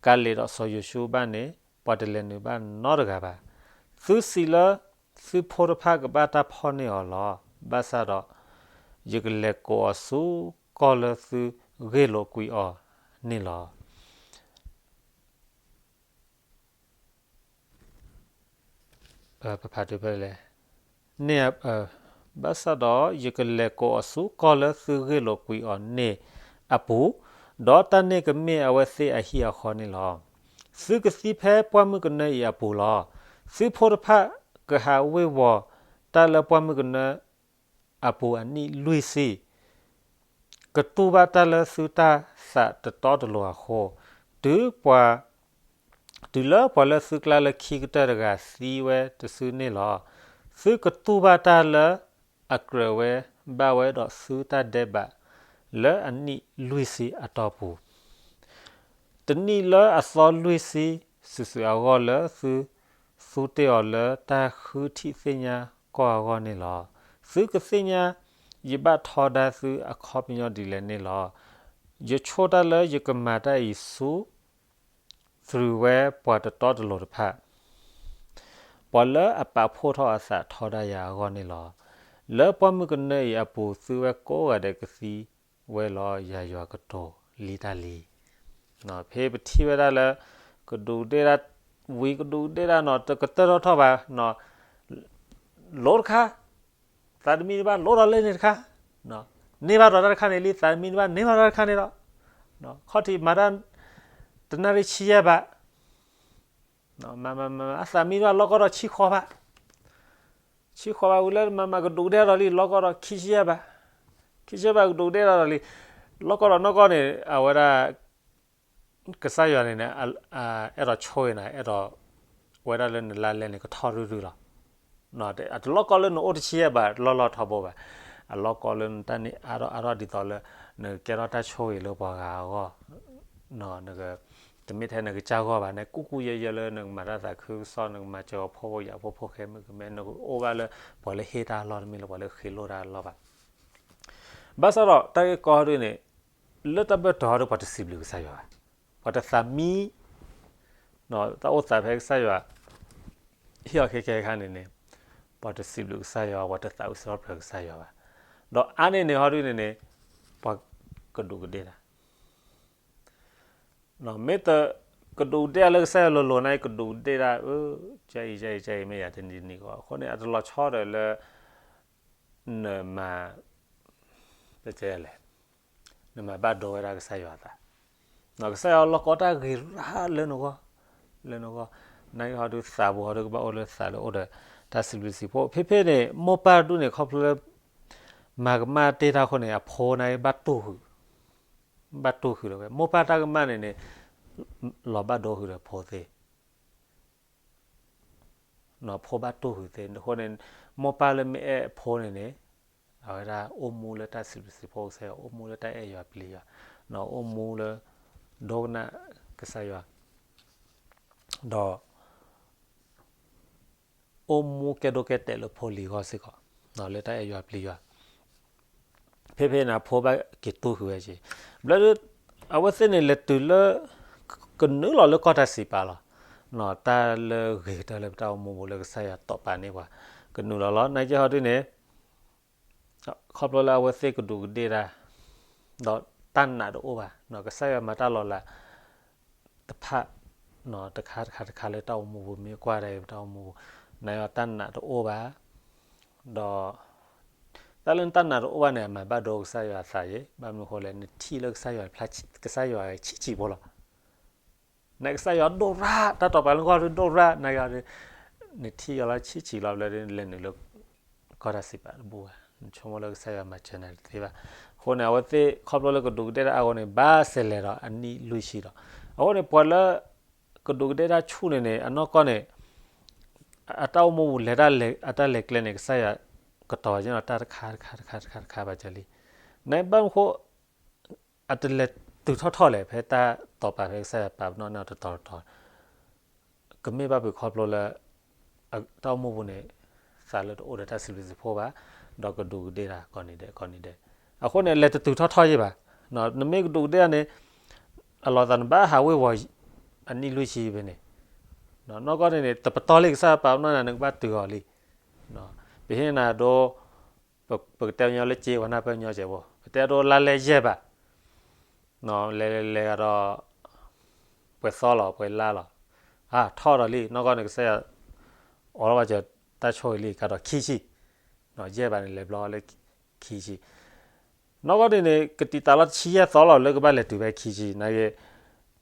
ကၤလ့းဒီးစီၤယိၤၡူဘၣ်န့ၣ် ပှၤတလဲၤနုာ်ဘၣ်နီတဂၤဘၣ်. သုစံးလၢသုဖိတဖၣ်ကဘၣ်တၢ်ဖီၣ်န့ၢ်အီၤလီၤ. ဘၣ်ဆၣ်ဒီး ယကလဲၤကိးအီၤဆူကီၢ်လၢသုဂ့ၢ်လိာ်ကွံာ်အီၤန့ၣ်လီၤ. ပဖးတုၤဖဲလဲၣ်, န့ၣ်, ဘၣ်ဆၣ်ဒီး ယကလဲၤကိးအီၤဆူကီၢ်လၢသုဂ့ၢ်လိာ်ကွံာ်အီၤန့ၣ်အပူၤ, ဒီးတၢ်န့ၣ်ကမ့ၢ်အဝဲသ့ၣ်အဟံၣ်အဃီန့ၣ်လီၤ. သုကသံဖဲပှၢ်မုၢ်ကနၢအံၤအပူၤလီၤ. သုဖိတဖၣ်ကဟးဝ့ၤဝီၤတၢ်လၢပှၢ်မုၢ်ကနၢ အပူၤအနံၣ်လွံၢ်ဆံ, ကတူၢ်ဘၣ်တၢ်လၢသုတၢ်သးတတီတလိၤအဃိ, တုၤပှၤ, တုၤလၢပှၤလၢသုကျါလၢခံကတၢၢ်တဂၤသံဝဲတစုန့ၣ်လီၤ. သုကတူၢ်ဘၣ်တၢ်လၢအကြၢးဝဲဘၣ်ဝဲဒီးသုတၢ်ဒဲးဘး လၢအနံၣ်လွံၢ်ဆံအတီၢ်ပူၤ တနံၣ်လၢအသီလွံၢ်ဆံ စုာ်စုာ်အဂီၢ်လၢသုသူတ့ၢ်အီၤလၢတၢ်ဃုထံၣ်သ့ၣ်ညါကီၢ်အဂီၢ်န့ၣ်လီၤ. သုကသ့ၣ်ညါယဘၣ်ထီဒါသုအခီပညီဒ်လဲၣ်န့ၣ်လီၤ. ယဆိၣ်တၢ်လၢယကမၤတၢ်အံၤဆူ သရူးဝဲပှၤတတီတလိၤတဖၣ်, ပှၤလၢအပာ်ဖှိၣ်ထီၣ်အသးထီဒါယၤအဂီၢ်န့ၣ်လီၤ. လၢပှၢ်မုၢ်ကနၢအံၤအပူၤ သုဝဲကိးဂၤဒဲးကသံဝဲလီၤ. ယၤယွၤကတိၤလံတၢ်လံ. ဖဲပထံၣ်ဝဲဒၣ်လၢ ကဒူးကဒ့ၣ်တၢ်, ဝံၤကဒူးကဒ့ၣ်တၢ်နီၤ တကတၢၢ်ထီၣ်ထီၣ်ဘၣ်, လိတခါ, သးတမံတဘၣ် လိဒီးလၢန့ၣ်တခါ, န့ၢ်ဘၣ်ဒီးတၢ်တခါန့ၣ်လံ သးတမံတဘၣ် န့ၢ်ဘၣ်ဒီးတၢ်တခါန့ၣ်ဒီး, ခီၣ်ထံးမၤတၢ် တနၣ်ရံၣ်ဆံယဲၢ်ဘး, မၤမၤမၤ အသးမံတဘၣ် လီၢ်ကီၢ်ဒီးဆံဃိးဘး, ဆံဃိးဘးဝံၤလၢမၤမၤကဒူးကဒ့ၣ်ဒီးလံ လီၢ်ကီၢ်ဒီးခံဆံယဲၢ်ဘး, ခံဆံယဲၢ်ဘးကဒူးကဒ့ၣ်ဒီးလံ, လီၢ်ကီၢ်ဒီးနီၢ်ကီၢ်န့ၣ် အဝဲဒၣ် ကစၢ်ယွၤန့ၣ်န့ၣ် အဲၣ်ဒိးဆိၣ်ဂ့ၤနၤ အဲၣ်ဒိး ဝဲဒၣ်လၢနလါလဲန့ၣ် ကထီၣ်ရုၢ်ရုၢ်လီၤ. အတလီၢ်ကီၢ်လၢနအိၣ်တဆံယဲၢ်ဘး လီၢ်လီၢ်ထီဘိဘၣ်. အလီၢ်ကီၢ်လၢနတၢ်န့ၢ်အါထီၣ်အါထီၣ်ဒ်သိးလၢ နကကဲထီၣ်တၢ်ဆိၣ်ဂ့ၤလၢပှၤဂၤအဂီၢ်, တမ့ၢ်ထဲနကစၢ်ဂီၢ်ဘၣ် နကူၣ်ကူၣ်ယဲၢ်ယဲၢ်လၢနကမၤတၢ်သးခုကစီၣ် နကမၤစၢၤအဖိဖိယာ်ဖိဖိဃဲမုၣ်ကမဲ နကအိၣ်ဘၣ်လၢ ပှၤလၢဟ့ၣ်တၢ်အလီၢ် တမ့ၢ်လၢပှၤလၢဃ့လိၢ်တၢ်အလီၢ်ဘၣ်. ဘၣ်ဆၣ်ဒီးတၢ်ဂ့ၢ်ကီဟီဒုန့ၣ် လၢတၢ်ဘၢၣ်တီၤဟီဒု ပှၤတစံးဘျုးကစၢ်ယွၤဘၣ်. ပှၤတသးမံ တၢ်အိၣ်သးဖဲကစၢ်ယွၤ ဟ့ၣ်အီၤခဲခဲအခါန့ၣ်န့ၣ် ပှၤတစံးဘျုးကစၢ်ယွၤ ပှၤတသးဝံၣ်စရီဖျၢၣ်ကစၢ်ယွၤဘၣ်. ဒီးအါန့ၢ်န့ၣ်ဟီဒုန့ၣ်န့ၣ် ပှၤကဒူးကဒ့ၣ်တၢ် မ့ၢ်တကဒူးကဒ့ၣ်တၢ်လၢကစၢ်ယွၤလိၤလိၤန့ၣ် ကဒူးကဒ့ၣ်တၢ် အကၢအံၤကၢအံၤကၢအံၤ မ့ၢ်ယၤတနံၤတနံၤကီး အဃိန့ၣ် အတလီၤဆီဒီးလၢ နမၤ ပတဲလဲၣ် နမၤဘၣ်ဒိဝဲဒၣ်ကစၢ်ယွၤအသး, ကစၢ်ယွၤလီၢ်ကီတၢ်ဂ့ၤရၣ်လၢနဂီၢ်, လၢနဂီၢ်, နာ်က့ဟီဒုသးပူၤဟီဒုကဘၣ်အိၣ်လၢသးလၢအိၣ်ဒီး တၢ်စံးဘျုးစံးဖှိၣ် ဖဲဖဲန့ၣ် မိၢ်ပၢ်တဒူၣ်န့ၣ် ခီဖျိလၢ မၤကမၣ်တ့ၢ်တၢ်အဃိန့ၣ် အဖိန့ၣ်ဘၣ်တူၢ်ဃုာ်, ဘၣ်တူၢ်ဃုာ်ဒီးဝဲ မိၢ်ပၢ်တၢ်ကမၣ်န့ၣ်န့ၣ် လီၤဘၣ်ဒိဃုာ်ဒီးဖိသ့ ဖိဘၣ်တူၢ်ဃုာ်သ့ အဃိန့ၣ် မိၢ်ပၢ်လၢမ့ၢ်အဲၣ်အဖိန့ၣ်န့ၣ် အဝဲဒၣ်အိၣ်မူလၢတၢ်စံးဘျုးစံးဖှိၣ်ကစၢ်ယွၤ အိၣ်မူလၢတၢ်အဲၣ်ယွၤပျံၤယွၤ, အိၣ်မူလၢ ဒိကနၣ်ကစၢ်ယွၤ, ဒီး အိၣ်မူကဲဒိၣ်ကဲတဲာ်လၢဖိလံၤအဂီၢ်စ့ၢ်ကီး လၢတၢ်အဲၣ်ယွၤပျံၤယွၤ, ဖဲဖဲန့ၣ် အဖိဘၣ်က့ၤတူၢ်ဃုာ်ဝဲက့ၤ, ဘျီဒု အဝဲသ့ၣ်န့ၣ်လဲၤတုၤလၢ ကနုာ်လီၤလၢကီၢ်တၢ်စံးပာ်လီၤ, တၢ်လၢဂ့ၤကတၢၢ်လၢပတၢ်အိၣ်မူပူၤလၢကစၢ်ယွၤတိာ်ပာ်န့ၢ်ပှၤ, ကနုာ်လီၤလီၤ နာ်က့ဟီဒုန့ၣ် ခီဖျိလၢအဝဲသ့ၣ်ကဒူးကဒ့ၣ်တၢ် ဒီးတၢ်နာ်တအိၣ်ဘၣ်, ကစၢ်ယွၤမၤတၢ်လီၤလးတဖၣ် တခါတခါတခါလၢတၢ်အိၣ်မူပူၤ မ့ၢ်ကွၢ်ဒၣ်အံၤပတၢ်အိၣ်မူပူၤ, နာ်ယွၤတၢ်နာ်တအိၣ်ဘၣ်, ဒီး တၢ်လၢနတၢ်နာ်တအိၣ်ဘၣ်န့ၣ် အမၤဘၣ်ဒိကစၢ်ယွၤအသးယဲ, ဘၣ်မနုၤအဃိလဲၣ် နထံၣ်လၢကစၢ်ယွၤ ကစၢ်ယွၤဆံးဆံးဖိလီၤ. နကစၢ်ယွၤဒိၣ်ရၣ် တၢ်တိာ်ပာ်လၢနဂီၢ်ဒိၣ်ရၣ် နက နထံၣ်ယွၤလၢဆံးဆံးလီၤ ဘျီဒ်လဲၤနုာ်လၢ ကီၢ်တၢ်စံးပာ်တဘူၣ်ဘၣ်, နဆိကမိၣ်လၢကစၢ်ယွၤမၤစၢၤနၤတသ့ဘၣ်. အဃိန့ၣ် အဝဲသ့ၣ်ခီဖျိလၢကဒူးကဒဲၣ်တၢ်အါဂီၢ်န့ၣ် ဘၣ်စဲးလဲၤဒီးအနံၣ်လွံၢ်ဆံဒီး, အဃိန့ၣ် ပှၤလၢ ကဒူးကဒဲၣ်တၢ်ဆူၣ်န့ၣ်န့ၣ် အနီၢ်ကီၢ်န့ၣ် အတၢ်အိၣ်မူပူၤလဲၤတၢ်လဲၤ အတၢ်လဲၤကျဲန့ၣ် ကစၢ်ယွၤကတီၤက့ၤနီၤ တၢ်တခါတခါတခါတခါတခါဘၣ်ကလံ, နဘၣ်မနုၤဃိ အတလဲၤတုၤထီၣ်ထီၣ်လဲၣ် ဖဲတၢ်တိာ်ပာ်ဖဲကစၢ်ယွၤပာ်ပနီၣ်န့ၢ်အီၤတတီၤတတီၤ, ကမ့ၢ်ဘၣ်ဖုးခီဖျိလၢ တၢ်အိၣ်မူပူၤန့ၣ် သးလၢတအိၣ်ဒီးတၢ်စံးဘျုးစံးဖှိၣ်ဘၣ်, ဒီးကဒူးကဒဲၣ်တၢ်ကိးနံၤဒဲးကိးနံၤဒဲး, အဃိန့ၣ် လဲၤတတုၤထီၣ်ထီၣ်ယဲၢ်ဘၣ်, နမ့ၢ်ကဒူးကဒဲၣ်န့ၣ် အလီၤသးနဘၣ်ဟးဝ့ၤဝီၤ အနံၣ်လွံၢ်ဆံဖဲန့ၣ်, နီၢ်ကီၢ်န့ၣ်န့ၣ် တပတီၢ်လံကစၢ်ယွၤပာ်ပနီၣ်န့ၣ် နကဘၣ်တုၤအီၤလံ, ပဟ့ၣ်နၤဒိ ပကတဲညီလၢက့ဝဲနၢ်ပၢၢ်ညီကဲးဘိ, ပတဲဒိလါလဲယဲၢ်ဘၣ်, လဲၤလဲၤလဲၤဒီး ပှဲၤသီလီၤ ပှဲၤလါလီၤ, အါထီၣ်ဒီးလံ နီၢ်ကီၢ်န့ၣ် ကစၢ်ယွၤ အိးထီၣ်ဘၣ်စၢၤတၢ်ဆိၣ်ဂ့ၤလံ ကဒီးခံဆံ, ယဲၢ်ဘၣ်န့ၣ် လဲၤဘျီလၢခံဆံ, နီၢ်ကီၢ်န့ၣ်န့ၣ် ကတံာ်တာ်လီၤတဆံယဲၢ်သီလီၤ လၢကဘၣ်လဲၤတုၤဖဲခံဆံ နာ်က့,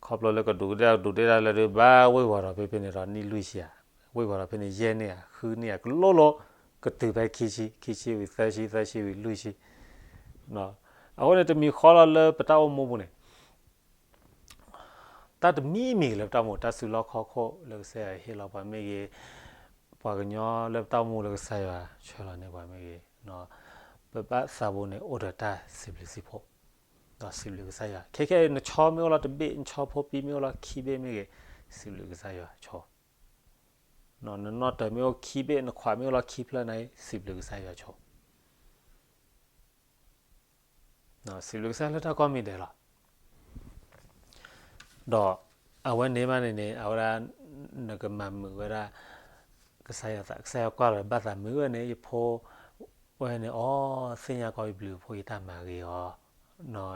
ခီဖျိလၢကဒူးကဒဲၣ် ကဒူးကဒဲၣ်တၢ်လၢဒုး ဘၣ်ဝ့ၤဝီၤဒီးဖဲဖဲန့ၣ်ဒီးနံၣ်လွံၢ်ဆံဧါ, ဝ့ၤဝီၤဒီးဖဲန့ၣ် ယဲၢ်န့ၣ်ဧါ ဃုန့ၣ်ဧါ ကလိလိ ကတုၤဖဲခံဆံ ခံဆံဝံၤသၢဆံ သၢဆံဝံၤလွံၢ်ဆံ, အဃိန့ၣ် တမံၤဃီလီၤလၢပတၢ်အိၣ်မူပူၤန့ၣ် တၢ်တမံၤမံၤလၢပတၢ်အိၣ်မူ တၢ်စုလီၢ်ခီၣ်ခိၣ်လၢကစၢ်ယွၤဟ့ၣ်လီၤပှၤမ့ၢ်ဂ့ၤ, ပှၤကညီလၢပတၢ်အိၣ်မူလၢကစၢ်ယွၤဆှၢလီၤန့ၢ်ပှၤမ့ၢ်ဂ့ၤ, ပဘၣ်သးပူၤန့ၣ် အိၣ်ဒီးတၢ်စံးဘျုးစံးဖှိၣ်, ဒီးစံးဘျုးကစၢ်ယွၤ ခဲခဲအံၤ နဆီမ့ၢ်အိၣ်လီၤတဘ့ၣ် နဆီဖိပံမ့ၢ်အိၣ်လီၤခံဘ့ၣ်မ့ၢ်ဂ့ၤ, စံးဘျုးကစၢ်ယွၤဆိ နနီၣ်တၢၤမ့ၢ်အိၣ်ခံဘ့ၣ် နခွးမ့ၢ်အိၣ်လီၤခံဖျၢၣ်န့ၣ် စံးဘျုးကစၢ်ယွၤဆိ စံးဘျုးကစၢ်လၢတၢ်ကိးမံၤဒဲးလီၤ. ဒီးအဝဲန့ၣ်မးန့ၣ်န့ၣ် အဝဲဒၣ် နကမၤမုာ်ဝဲဒၣ် ကစၢ်ယွၤသး ကစၢ်ယွၤကွၢ်လီၤဘၣ်သးမုာ်ဝဲန့ၣ် ယဖိဝဲန့ၣ် အိ သ့ၣ်ညါကီးယဘျုးယဖှိၣ် ယတၢ်မၤဂ့ၤ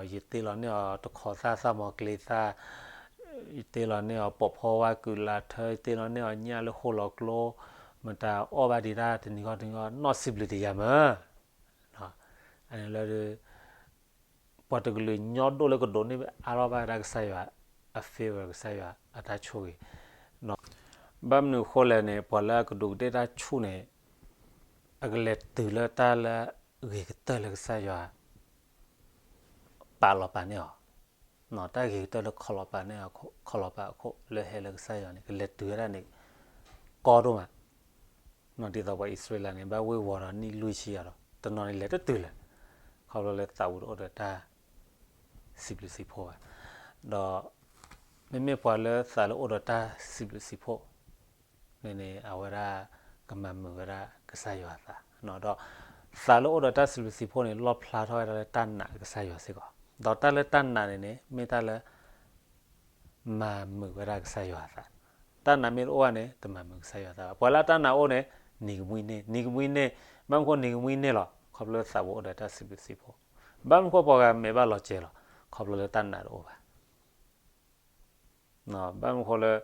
အီၤ, ယတ့လီၤန့ၢ်အီၤတခိးသၣ် သၣ်မီၤကျ့သၣ်, ယတ့လီၤန့ၢ်အီၤပိာ်ဖီဝါကုၢ်လါထၢ ယတ့လီၤန့ၢ်အီၤညၣ်လၢဃိၣ်လီၤကျိ, မတၤအီၣ်ဘၣ်ဒံးတၢ်တနံၤဂီၢ်တနံၤဂီၢ် နီၢ်စံးဘျုးတယာ်မး အန့ၣ်လၢ ပှၤတကလုာ်ညီဒိၣ်လၢကဒိးန့ၢ်အါထီၣ်ဘၣ်ဝဲဒၣ်ကစၢ်ယွၤအ favor ကစၢ်ယွၤအတၢ်ဆိၣ်ဂ့ၤ, ဘၣ်မနုၤအဃိလဲၣ်န့ၣ် ပှၤလၢအကဒူးကဒဲၣ်တၢ်ဆူၣ်န့ၣ် အကလဲၤတုၤလၢတၢ်လၢအဂ့ၤကတၢၢ်လၢကစၢ်ယွၤ ပာ်လီၤပာ်န့ၢ်အီၤ, တၢ်ဂ့ၤကတၢၢ်လၢခီလီၤပာ်န့ၢ်အီၤ ခီလီၤပာ်အခိၣ်လၢဟဲလၢကစၢ်ယွၤန့ၣ် ကလဲၤတုၤဝဲဒၣ်န့ၣ် ကီဒိၣ်မး, ဒ်သိးပှၤအံၣ်စရ့လးန့ၣ် ဘၣ်ဝ့ၤဝီၤဒီးနံၣ်လွံၢ်ဆံယၤဒီး တနီၤန့ၣ်လဲၤတတုၤလၢၤ, ခီဖျိလၢသးပူၤတအိၣ်ဒီးတၢ် စံးဘျုးစံးဖှိၣ်ဘၣ်, ဒီး မ့မ့ၢ်ပှၤလၢသးလၢအိၣ်ဒီးတၢ်စံးဘျုးစံးဖှိၣ်န့ၣ်န့ၣ် အဝဲဒၣ်ကမၤမုာ်ဝဲဒၣ်ကစၢ်ယွၤအသး, ဒီးသးလၢအိၣ်ဒီးတၢ်စံးဘျုးစံးဖှိၣ်န့ၣ် လီၣ်ဖျါထီၣ်ဝဲဒၣ်လၢတၢ်နာ်ကစၢ်ယွၤစ့ၢ်ကီး, ဒီးတၢ်လၢတၢ်နာ်န့ၣ်န့ၣ် မ့ၢ်တၢ်လၢ မၤမုာ်ဝဲဒၣ်ကစၢ်ယွၤအသး, တၢ်နာ်မ့ၢ်တအိၣ်ဘၣ်န့ၣ် တမၤမုာ်ကစၢ်ယွၤအသးဘၣ်, ပှၤလၢတၢ်နာ်အိၣ်န့ၣ် နံၤကမှံန့ၢ် နံၤကမှံန့ၢ်, ဘၣ်မနုၤဃိနံၤကမှံန့ၢ်လီၤ ခီဖျိလၢသးပူၤအိၣ်ဒီးတၢ်စံးဘျုးစံးဖှိၣ်, ဘၣ်မနုၤဃိပှၤဂၤမဲာ်ဘၣ်လီၤစဲၤလီၤ ခီဖျိလၢတၢ်နာ်တအိၣ်ဘၣ် ဘၣ်မနုၤဃိလၢ တၢ်နာ်တအိၣ်ဘၣ်လီ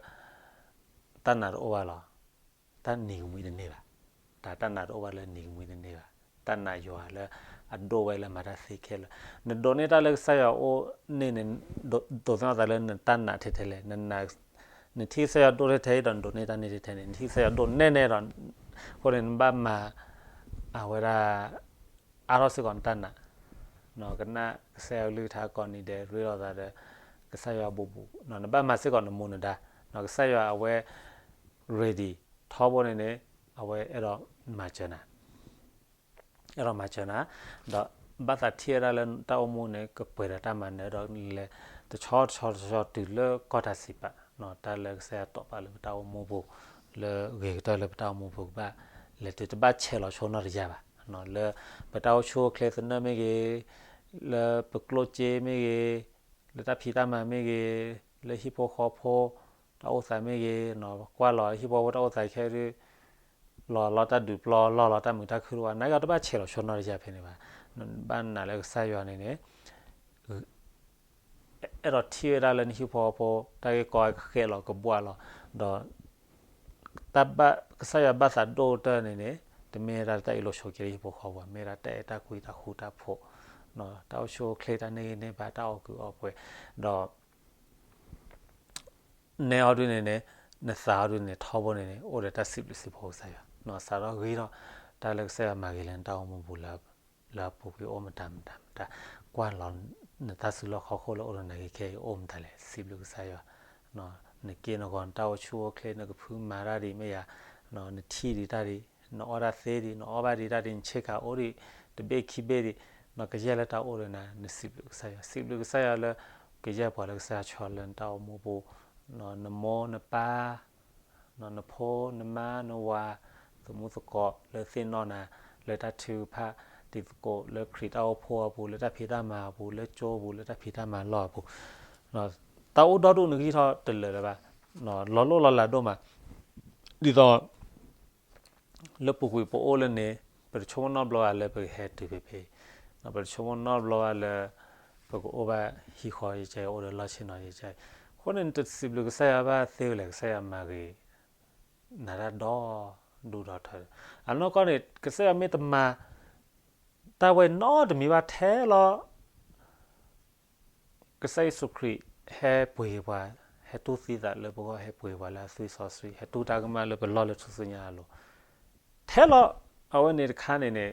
ၤ, တၢ်နံၤကမှံတန့ၢ်ဘၣ်, တၢ်တၢ်နာ်တအိၣ်ဘၣ်လၢနံၤကမှံတန့ၢ်ဘၣ်, တၢ်နာ်ယွၤလၢအဒိၣ်ဝဲလၢမၤတၢ်သ့ခဲလၢာ်, နဒိးန့ၢ်တၢ်လၢကစၢ်ယွၤအိၣ်န့ၣ်န့ၣ်, ဒိးသန့ၤအသးလၢနတၢ်နာ်ထဲထဲလဲၣ်, နထံၣ်ကစၢ်ယွၤဒိၣ်ထဲထဲအံၤဒီးနဒိးန့ၢ်တၢ်န့ၣ်ထဲထဲန့ၣ် နထံၣ်ကစၢ်ယွၤဒိၣ်နဲၣ်နဲၣ်ဒီး, အဃိန့ၣ် နဘၣ်မၤ အဝဲဒၣ် အါထီၣ်စ့ၢ်ကီးနတၢ်နာ်, ကနၣ်ကစၢ်ယွၤကလုၢ်ကထါကိးနံၤဒဲး ရ့လိာ်သးဒီး ကစၢ်ယွၤဘူးဘူး, နဘၣ်မၤစ့ၢ်ကီးနမူနဒါ, ကစၢ်ယွၤအဝဲ ready ထီဘိန့ၣ်န့ၣ် အဝဲအဲၣ်ဒိးမၤစၢၤနၤ, အဲၣ်ဒိးမၤစၢၤနၤ, ဒီးဘၣ်သးထံၣ်ဝဲဒၣ်လၢတၢ်အိၣ်မူန့ၣ် ကပှဲၤဒီးတၢ်မၤနၢၤဒီးလဲၤ တဆီတဆီတဆီတုၤလၢကီၢ်တၢ်စံးပာ်, တၢ်လၢကစၢ်ယွၤတိာ်ပာ်လၢပတၢ်အိၣ်မူပူၤ, လၢဂ့ၤကတၢၢ်လၢပတၢ်အိၣ်မူပူၤကဘၣ်, လဲၤတုၤတဘၣ်ဆဲးလီၤဆိနီတယၤဘၣ်, လၢပတၢ်အိၣ်ဆူၣ်အိၣ်ချ့သနၢၣ်မ့ၢ်ဂ့ၤ, လၢပကျိၣ်စ့မ့ၢ်ဂ့ၤ, လၢတၢ်ဖံးတၢ်မၤမ့ၢ်ဂ့ၤ, လၢဟံၣ်ဖိဃီဖိ တၢ်အိၣ်သးမ့ၢ်ဂ့ၤ, ကွၢ်လီၤဟံၣ်ဖိဃီဖိတၢ်အိၣ်သးခဲဒုး, လီၤလီၤတၢ်ဒုးပျီ လီၤလီၤတၢ်မုာ်တၢ်ခုၣ်တဝါ, နကတဘၣ်ဆဲးလီၤဆိနီတယၤဖဲန့ၣ်ဘၣ်, ဘၣ်နာ်လၢကစၢ်ယွၤန့ၣ်န့ၣ်, အဲၣ်ဒိးထံၣ်ဝဲဒၣ်လၢနဟံၣ်ဖိဃီဖိ တၢ်ဂ့ၢ်ကီကဃဲးလီၤကဘှၣ်လီၤ, ဒီးတၢ်ဘၣ် ကစၢ်ယွၤဘၣ်သးဒိၣ်ကတၢၢ်န့ၣ်န့ၣ် တမ့ၢ်ဝဲဒၣ်တၢ်အ့ၣ်လိာ်ဆိးက့လၢဟံၣ်ဖိဃီဖိဘၣ်, မ့ၢ်ဝဲဒၣ်တၢ်အဲၣ်တၢ်ကွံတၢ်ဃူတၢ်ဖိး, တၢ်အိၣ်ဆူၣ်အိၣ်ချ့တၢ်န့ၢ်ဂံၢ်န့ၢ်ဘါတၢ်အီၣ်ကုာ်အီပှဲၤ, ဒီး နဲအီၤဒုန့ၣ်န့ၣ် နသးအီၤဒုန့ၣ် ထီဘိန့ၣ်န့ၣ် အိၣ်ဒီးတၢ်စံးဘျုးစံးဖှိၣ်ကစၢ်ယွၤ, စးထီၣ်ဂ့ၤထီၣ် တၢ်လၢကစၢ်ယွၤမၤဂ့ၤလၢနတၢ်အိၣ်မူပူၤလၢ လၢအပူၤကွံာ်အိၣ်မတၤမတၤမတၤ, ကွၢ်လီၤ နတၢ်စုလီၢ်ခီၣ်ခိၣ်လၢအိၣ်ဒီးနၤဂ့ၤခဲအံၤအိၣ်မတၤလဲၣ် စံးဘျုးကစၢ်ယွၤ, နက့နဂီၤ နတၢ်အိၣ်ဆူၣ်အိၣ်ချ့ နကဖုမၤတၢ်ဒံးမ့ၢ်ယၤ, နထံၣ်ဒံးတၢ်ဒံး နအီၣ်တၢ်သ့ဒံး နအီၣ်ဘၣ်ဒံးတၢ်ဒံး နဆ့ကၤအိၣ်ဒံး တဘ့ၣ်ခံဘ့ၣ်ဒံး, နကယဲၢ်လၢတၢ်အိၣ်ဒီးနၤ နစံးဘျုးကစၢ်ယွၤ, စံးဘျုးကစၢ်ယွၤလၢ ကယဲၢ်ပှၤလၢကစၢ်ယွၤဆီလၢနတၢ်အိၣ်မူပူၤ, နမိၢ်နပၢ် နဖိနမါနဝၤ သမူသကိးလၢသ့ၣ်နီၣ်နၤ လၢတၢ်ထုကဖၣ်တံၤသကိး လၢခရံာ်တၢ်အိၣ်ဖှိၣ်အပူၤ လၢတၢ်ဖံးတၢ်မၤအပူၤ လၢကၠိပူၤ လၢတၢ်ဖံးတၢ်မၤလီၢ်အပူၤ, တၢ်အိၣ်ဒီဒူၣ်နဂံၢ်ထီၣ်တလၢာ်လၢၤဘၣ်, လီၤလိၣ်လီၤလးဒိၣ်မး, ဒ်သိး လၢပူၤကွံာ်ပအိၣ်လၢန့ၣ် ပတဆိကမိၣ်နီတဘျီဘၣ်လၢပကဟဲတုၤဖဲဖဲအံၤ, ပတဆိကမိၣ်နီတဘျီဘၣ်လၢ ပကအိၣ်ဘၣ်ဟံၣ်ဃီယကဲ အိၣ်ဒီးလီၢ်ဆ့ၣ်နီၤယကဲ, အဃိန့ၣ် နတစံးဘျုးကစၢ်ယွၤဘၣ်သ့ဝဲလဲၣ် ကစၢ်ယွၤမၤဂ့ၤ နၤတၢ်ဒီဒူၣ်ဒီထၢ, အနီၢ်ကီၢ်န့ၣ် ကစၢ်ယွၤမ့ၢ်တမၤ တၢ်ဝဲနီတမံၤဘၣ်ထဲလီၤ ကစၢ်ယ့ၣ်ၡူးခရံာ် ဟဲပှ့ၤပှၤ, ဟဲတူၢ်သံသးလၢပဂီၢ် ဟဲပှ့ၤပှၤလၢအသွံၣ်စီဆှံ ဟဲတူၢ်တၢ်ကမၣ်လၢပလီၢ်လၢထူၣ်စုညါအလိၤ, ထဲလီၤ အဝဲန့ၣ်တခါန့ၣ်န့ၣ်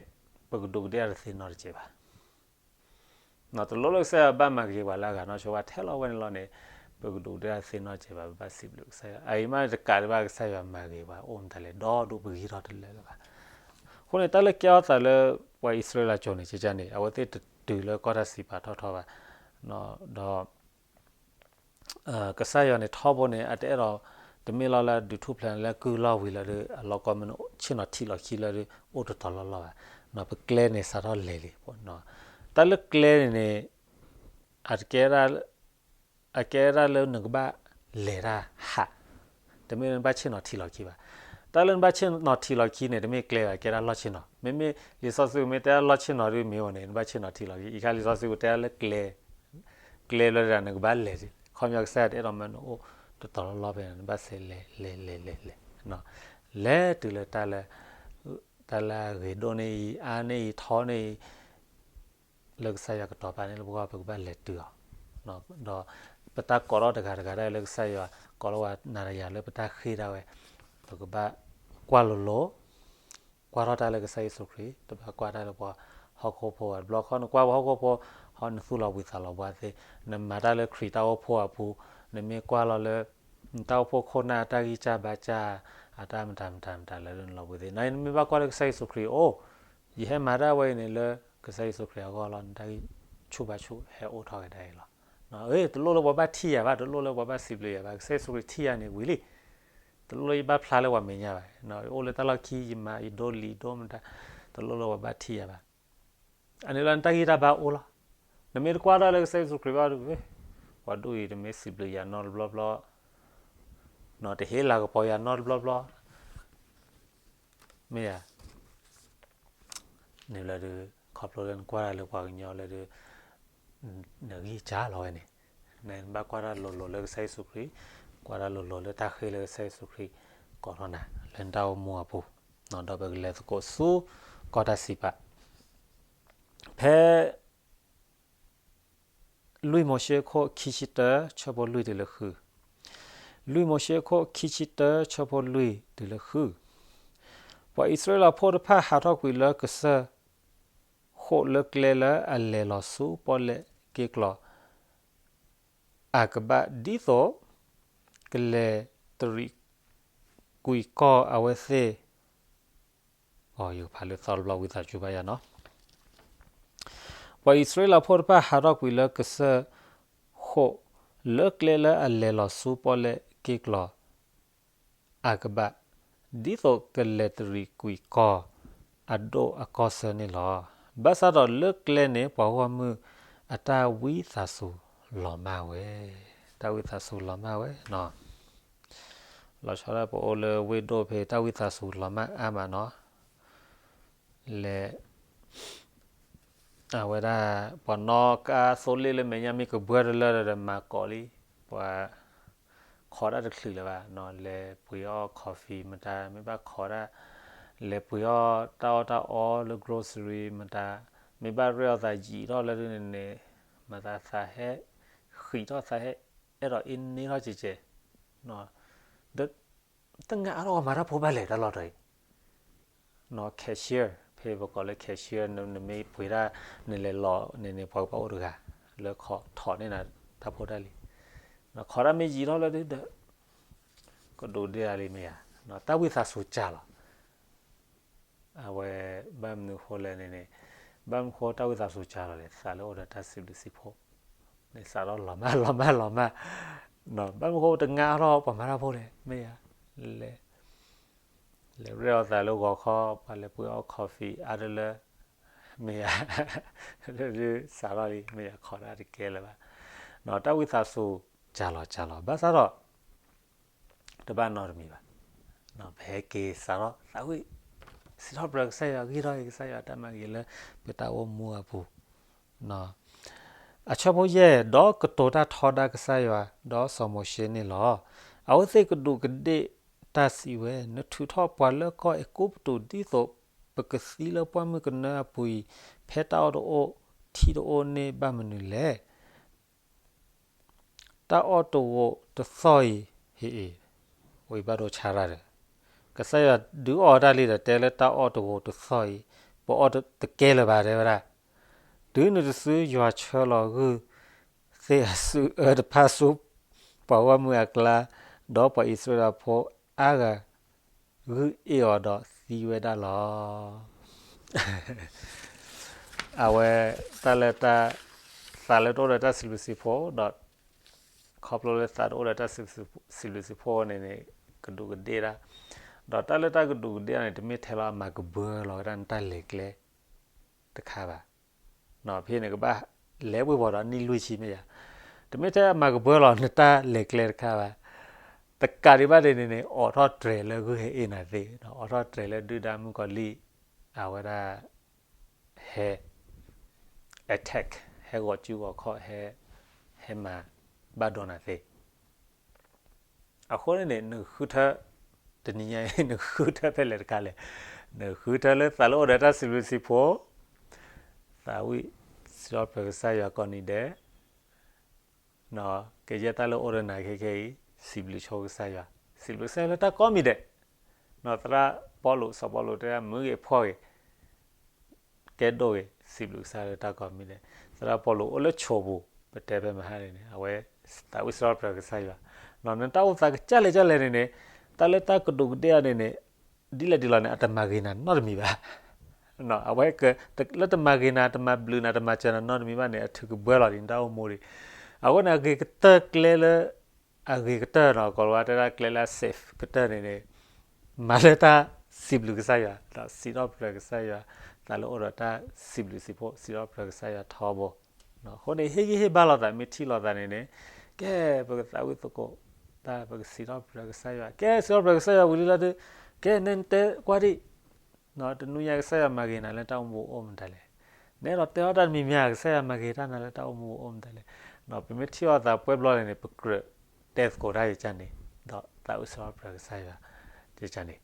ပကဒူးကဒ့ၣ်တသ့နီတစဲးဘၣ်. တလိၣ်လၢကစၢ်ယွၤဘၣ်မၤဂ့ၤပှၤလၢအဂၤနီၢ်ဆိဘၣ် ထဲလီၤဝဲန့ၣ်လီၤန့ၣ် ပကဒူးကဒ့ၣ်တသ့နီတစဲးဘၣ် ပဘၣ်စံးဘျုးကစၢ်ယွၤ အအံၤမးတကးဒံးဘၣ်ကစၢ်ယွၤမၤဂ့ၤပှၤအိၣ်မတၤလဲၣ် ဒီဒူၣ်ပဂံၢ်ထီၣ်တလၢာ်လၢၤဘၣ်. အဃိန့ၣ် တၢ်လၢကဲထီၣ်သးလၢ ပှၤအံၣ်စရ့လးကၠိန့ၣ် ကကန့ၣ် အဝဲသ့ၣ်တတုၤလၢကီၢ်တၢ်စံးပာ်ထီၣ်ထီဘၣ်, ဒီး ကစၢ်ယွၤန့ၣ်ထီဘိန့ၣ် အတအဲၣ်ဒိး တမ့ၢ်လီၤလၢဒုးထူၣ်ဖျဲးလၢကုၢ်လီၢ်ဝံၤလၢဒုး အလီၢ်ကီမ့ၢ်ဆ့ၣ်နီၤထံးလီၤခံလၢဒုး အိၣ်တတီၤလီၢ်လီၢ်ဘၣ်, ပကျဲန့ၣ်စးထီၣ်လဲၤလံ, တၢ်လၢကျဲန့ၣ်န့ၣ် အတကဲ အကဲဒၣ်လၢနကဘၣ်လဲၤတၢ်ဟး, တမ့ၢ်လၢနဘၣ်ဆ့ၣ်နီၤထံးလီၤခံဘၣ်. တၢ်လၢနဘၣ်ဆ့ၣ်နီၤထံးလီၤခံန့ၣ် တမ့ၢ်ကျဲဘၣ် ကဲဒၣ်လီၢ်ဆ့ၣ်နီၤ, မ့မ့ၢ်လံာ်စီဆှံပူၤမ့ၢ်တဲဒၣ်လီၢ်ဆ့ၣ်နီၤဒုးမ့ၢ်အိၣ်န့ၣ် နဘၣ်ဆ့ၣ်နီၤထံးလီၤခံ, အံၤခါလံာ်စီဆှံပူၤတဲဒၣ်လၢကျဲ ကျဲဘျီဒၣ် နကဘၣ်လဲၤ, ခီပညီကစၢ်ယွၤတအဲၣ်ဒိးမၢနအိၣ်တတီၤလီၢ်လီၢ်ဖဲန့ၣ် နဘၣ်စဲးလဲၤ လဲၤ လဲၤ လဲၤ လဲၤ, လဲၤတုၤလၢတၢ်လၢ တၢ်လၢအဂ့ၤဒိၣ်န့ၢ်အံၤ အါန့ၢ်အံၤ ထီန့ၢ်အံၤ လၢကစၢ်ယွၤကတီၤပာ်န့ၢ်လၢပဂီၢ် ပကဘၣ်လဲၤတုၤအီၤ, ဒီးပတၢ်ကိးထီၣ်တဂၤတဂၤဒၣ်လၢကစၢ်ယွၤ ကိးလီၤဝဲနၤဒီးယၤလၢပတၢ်ဃ့ၢ်ဒၣ်ဝဲ, ပကဘၣ်ကွၢ်လိၤလိၤ ကွၢ်ထီၣ်တၢ်လၢကစၢ်ယ့ၣ်ၡူးခရံာ်, တဘၣ်ကွၢ်တၢ်လၢပှၤဟီၣ်ခိၣ်ဖိဘၣ်. တဘျီခီနကွၢ်ပှၤဟီၣ်ခိၣ်ဖိ ဟီနသူၣ်လီၤဘှံးသးလီၤဘှါသ့, နမၤတၢ်လၢခရံာ်တၢ်အိၣ်ဖှိၣ်အပူၤ, နမ့ၢ်ကွၢ်လီၤလၢ နတၢ်အိၣ်ဖှိၣ်ခိၣ်နၢ်အတၢ်ဂံၢ်စၢ်ဘါစၢ်, အတၢ်မတၤမတၤမတၤလၢနလီၤဘှံးသ့, နမ့ၢ်ဘၣ်ကွၢ်လၢကစၢ်ယ့ၣ်ၡူးခရံာ်အိၣ်, ယဟဲမၤတၢ်ဝဲအံၤန့ၣ်လၢကစၢ်ယ့ၣ်ၡူးခရံာ်အဂီၢ်လီၤ, နတၢ်ဂံၢ်ဆူၣ်ဘါဆူၣ်ဟဲအိၣ်ထီၣ်ကဒါအံၤလီၤ. တလိၣ်လၢပှၤဘၣ်ထံၣ်ယၤဘၣ်, တလိၣ်လၢပှၤဘၣ်စံးဘျုးယၤဘၣ်, ကစၢ်ယ့ၣ်ၡူးခရံာ်ထံၣ်ယၤန့ၣ်ဝံၤလံ. တလိၣ်လၢယဘၣ်ဖျါလၢပှၤမဲာ်ညါဘၣ်, အိၣ်လၢတၢ်လီၢ်ခံ ယမၤယဒိလံာ်ဒိမတၤ, တလိၣ်လၢပှၤဘၣ်ထံၣ်ယၤဘၣ်. အန့ၣ်လီၤနတၢ်ဂံၢ်တၢ်ဘါအိၣ်လီၤ. နမ့ၢ်တကွၢ်တၢ်လၢကစၢ်ယ့ၣ်ၡူးခရံာ်ဘၣ်ဒီး, ပှၤဒိၣ်အံၤတမ့ၢ်စံးဘျုးယၤနီတဘျီဘျီ, တဟ့ၣ်လၤကပီၤယၤနီတဘျီဘျီ, မ့ၢ်ဧါ. န့ၣ်လၢဒုး ခီဖျိလၢနကွၢ်တၢ်လၢပှၤကညီလၢဒုး နဂံၢ်စၢ်လီၤဝဲန့ၣ်, နဘၣ်ကွၢ်တၢ်လိၤလိၤလၢကစၢ်ယ့ၣ်ၡူးခရံာ်, ကွၢ်တၢ်လိၤလိၤလၢတၢ်ဃ့ၢ်လၢကစၢ်ယ့ၣ်ၡူးခရံာ် ကိးထီၣ်နၤ လၢနတၢ်အိၣ်မူအပူၤ, ဒီးပကလဲၤသကိးဆူ ကီၢ်တၢ်စံးပာ် ဖဲ လွံၢ်မိၤၡ့ခိၣ်ခံဆံတၢ ဆၢဖိလွံၢ်တုၤလၢဃု, လွံၢ်မိၤၡ့ခိၣ်ခံဆံတၢ ဆၢဖိလွံၢ်တုၤလၢဃု, ပှၤအံၣ်စရ့လးဖိတဖၣ်ဟးထီၣ်ကွံာ်လၢကစၢၢ် ဃိာ်လၢကျဲလၢအလဲၤလီၤဆူပီၣ်လဲၣ်က့ၢ်ကျီၤ အကဘၣ်ဒ်သိး ကလဲၤတရံးကွံာ်ကီၢ်အဝဲသ့ၣ်, ယကဖးလၢသီတဘျီဝံသးစူၤဘၣ်ယၤနီၤ, ပှၤအံၣ်စရ့လးဖိတဖၣ်ဟးထီၣ်ကွံာ်လၢကစၢၢ်ဃိာ်လၢကျဲလၢအလဲၤလီၤဆူပီၣ်လဲၣ်က့ၢ်ကျီၤ အကဘၣ်, ဒ်သိးကလဲၤတရံးကွံာ်ကီၢ်အဒိၣ်အကီၢ်ဆၢန့ၣ်လီၤ. ဘၣ်ဆၣ်ဒီးလၢကျဲန့ၣ် ပှၤဂီၢ်မုၢ်အတၢ်ဝံသးစူၤလီၤမၢ်ဝဲ, တၢ်ဝံသးစူၤလီၤမၢ်ဝဲနီၤ. လီၤဆီဒၣ်ပအိၣ်လၢဝ့ၢ်ဒိၣ်ဖဲ တၢ်ဝံသးစူၤလီၤမၢ်အါမးနီၤ, လဲၤ အဝဲဒၣ် ပှၤနီၣ်ကါသိလ့ၣ်လၢမဲာ်ညါမ့ၢ်ကဘှၢတလၢဒီးမၤကိးလံ, ပှၤ ခိးတၢ်တချုးလၢၤဘၣ်, လဲၤပှ့ၤအီၣ် coffee မတၤ, မ့ၢ်ဘၣ်ခိးတၢ်, လဲၤပှ့ၤအီၣ်တၢ်အီၣ်တၢ်အီလၢ grocery မတၤ, မ့ၢ်ဘၣ်ရဲၣ်အီၤသးယံာ်ထီၣ်လၢဒ်န့ၣ်န့ၣ်, မၤသးသးဟဲ ဃံးထီၣ်သးဟဲ အဲၣ်ဒိးအ့န့ထီၣ်ကဲးကဲး, ဒီး တငါအါထီၣ်ပှၤမၤတၢ်ဖိဘၣ်လဲၣ်တၢ်လီၢ်တတီၤအံၤ cashier ဖဲပကိးလၢ cashier နမ့ၢ်ပှ့ၤတၢ် နလဲၤလီၤန့ၣ်န့ၣ် ပှၤကဘၣ်အိၣ်တဂၤ လၢခိးထီၣ်န့ၢ်နၤတၢ်ဖိတၢ်လံၤ, ခိးတၢ်မ့ၢ်ယံာ်ထီၣ်လၢဒုဒီး ကဒိးဒ့ဒၣ်လံမ့ၢ်ဧါ, တၢ်ဝံသးစူၤစှၤလီၤ. အဝဲ ဘၣ်မနုၤဃိလဲၣ်န့ၣ်န့ၣ်, ဘၣ်မနုၤဃိတၢ်ဝံသးစူၤစှၤလီၤလဲၣ်, သးလၢအိၣ်ဒီးတၢ်စံးဘျုးစံးဖှိၣ်, န့ၣ်စးထီၣ်လီၤမၢ်လီၤမၢ်လီၤမၢ်, ဘၣ်မနုၤဃိတငါအါထီၣ်ပှၤမၤတၢ်ဖိလဲၣ် မ့ၢ်ဧါ, လဲၤ လဲၤရဲၣ်အီၤသးလၢဂီၤခီ ပှၤလဲၤပှ့ၤအီၣ် coffee အါတလၢ မ့ၢ်ဧါ, စးထီၣ်လံ မ့ၢ်ဧါ, ခိးတၢ်တကဲလၢၤဘၣ်, တၢ်ဝံသးစူၤစှၤလီၤစှၤလီၤ ဘၣ်ဆၣ်ဒီး တဘၣ်နီတမံၤဘၣ်, ပဟဲက့ၤစးထီၣ်သးဝံၣ် စံးထီၣ်ပတြၢၤကစၢ်ယွၤ ဂံၢ်ထီၣ်က့ၤကစၢ်ယွၤတၢ်မၤဂ့ၤလၢပတၢ်အိၣ်မူအပူၤ အဆၢဖိယဲၢ်, ဒီးကတိၤတၢ်ထီဒါကစၢ်ယွၤ, ဒီးစီၤမိၤၡ့န့ၣ်လီၤ. အဝဲသ့ၣ်ကဒူးကဒ့ၣ်တၢ်စံးဝဲ, နထုးထီၣ်ပှၤလၢကီၢ်အဲၤကူပတူး ဒ်သိးပကသံလၢပှၢ်မုၢ်ကနၢအပူၤအံၤ, ဖဲတၢ်အီၣ်တအိၣ်ထံတအိၣ်န့ၣ်ဘၣ်မနုၤလဲၣ်. တၢ်အီၣ်တဂိာ်တသီၣ်အံၤ, ဟ့ၣ်အံၤ, ဝံၤဘၣ်ဒိဆါရၣ်ဒီး, ကစၢ်ယွၤဒုးအီၣ်တၢ်လံဒီး တဲလၢတၢ်အီၣ်တဂိာ်တသီၣ်အံၤ, ပအီၣ်တကဲလၢၤဘၣ်တဲဝဲဒၣ်, တုၤနုၤတစုယွၤဆှၢလီၤဂုၢ်သ့ၣ်အစုအၢတဖၣ်ဆူ ပှၤဂီၢ်မုၢ်အကျါ, ဒီးပှၤအံၣ်စရ့လးဖိအါဂၤ ဂုၢ်အ့ၣ်အီၤဒီးသံဝဲဒၣ်လီၤ. အဝဲ တၢ်လၢတၢ် သးလၢတအိၣ်ဒီးတၢ်စံးဘျုးစံးဖှိၣ်ဒီး ခီဖျိလၢသးတအိၣ်ဒီးတၢ်စံးဘျုးစံးဖှိၣ်န့ၣ်န့ၣ် ကဒူးကဒ့ၣ်တၢ်, ဒီးတၢ်လၢတၢ်ကဒူးကဒ့ၣ်တၢ်န့ၣ် တမ့ၢ်ထဲလီၤအမၤကဘၢလီၤဝဲဒၣ်နတၢ်လဲၤကျဲတခါဘၣ်. ဖဲန့ၣ်ကဘၣ်လဲၤဝ့ၤဝီၤဒီးနံၣ်လွံၢ်ဆံမ့ၢ်ယၤ, တမ့ၢ်ထဲအမၤကဘၢလီၤနတၢ်လဲၤကျဲတခါဘၣ်. တကးဒံးဘၣ်န့ၣ်န့ၣ်န့ၣ် အိးထီၣ်တြဲၤလၢဂုၢ်ဟဲအ့ၣ်နၤသ့, အိးထီၣ်တြဲၤလၢဒုၣ်ဒါမုၣ်ကီၤလံၢ် အဝဲဒၣ် ဟဲ attack ဟဲဂီၤစုဂီၤခီၣ် ဟဲ ဟဲမၤဘၣ်ဒိနၤသ့. အဃိန့ၣ်န့ၣ် နကဃုထၢ တနံၤညါအံၤ နကဃုထၢဖဲလဲၣ်တခါလဲၣ်, နကဃုထၢလၢသးလၢအိၣ်ဒီးတၢ်စံးဘျုးစံးဖှိၣ်, သးဝံၣ်စံးထီၣ်ပတြၢၤကစၢ်ယွၤကိးနံၤဒဲး ကယဲၢ်တၢ်လၢအိၣ်ဒီးနၤခဲခဲအံၤ စံးဘျုးဆိကစၢ်ယွၤ, စံးဘျုးကစၢ်ယွၤလၢတၢ်ကိးမံၤဒဲး, သရၣ်ပီလူး စီၤပီလူးတဲဒၣ် မုာ်ဂ့ၤဖှီၣ်ဂ့ၤ ကဲဒိၣ်ဂ့ၤ စံးဘျုးကစၢ်ယွၤလၢတၢ်ကိးမံၤဒဲး, သရၣ်ပီလူးအိၣ်လၢဆိးပူၤ ပတဲဖဲမဟါန့ၣ်န့ၣ် အဝဲ သးဝံၣ်စံးထီၣ်ပတြၢၤကစၢ်ယွၤ, နတၢ်အိၣ်သးကစၢ်လဲၣ်ကစၢ်လဲၣ်န့ၣ်န့ၣ် တၢ်လၢတၢ်ကဒူးကဒ့ၣ်အီၤန့ၣ်န့ၣ် ဒ်လဲၣ်ဒ်လဲၣ်န့ၣ် အတမၤဂ့ၤနၤနီတမံၤဘၣ်. အဝဲ လၢတမၤဂ့ၤနၤ တမၤဘျုးနၤ တမၤစၢၤနၤနီတမံၤဘၣ်န့ၣ် အထုးကဘၢလီၤဒံးနတၢ်အိၣ်မူဒံး. အဃိန့ၣ် အဂ့ၤကတၢၢ်ကျဲလၢ အဂ့ၤကတၢၢ်နီၤ ကိးလီၤဝဲတဲဒၣ်ကျဲလၢအ safe ကတၢၢ်န့ၣ်န့ၣ် မၤလၢတၢ်စံးဘျုးကစၢ်ယွၤ ဒီးစံးထီၣ်ပတြၢၤကစၢ်ယွၤ, သးလၢအိၣ်ဒီးတၢ်စံးဘျုးစံးဖှိၣ် စံးထီၣ်ပတြၢၤကစၢ်ယွၤထီဘိ. အဃိန့ၣ် ဟ့ၣ်ဂံၢ်ဟ့ၣ်ဘါလိာ်သး မ့ၢ်ထံၣ်လိာ်သးန့ၣ်န့ၣ် ကဲ ပကသးဝံၣ်သကိးတၢ် ပကစံးထီၣ်ပတြၢၤကစၢ်ယွၤ, ကဲ စံးထီၣ်ပတြၢၤကစၢ်ယွၤဝံၤလံလီၤဒုး, ကဲ နဲနတဲကွၢ်ဒံး တနွံညါကစၢ်ယွၤမၤဂ့ၤနၤလၢတၢ်အိၣ်မူအိၣ်မတၤလဲၣ်, နဲဒိးတဲအီၣ်တၢ်တမံၤမံၤ ကစၢ်ယွၤမၤဂ့ၤတၢ်နၤလၢတၢ်အိၣ်မူအိၣ်မတၤလဲၣ်. ပမ့ၢ်ထံၣ်လိာ်သးပှဲၤဘျီန့ၣ်န့ၣ် ပကြၢးတဲသကိးတၢ်ယကန့ၣ်, ဒီးသးဝံၣ်စံးထီၣ်ပတြၢၤကစၢ်ယွၤ ယကန့ၣ်,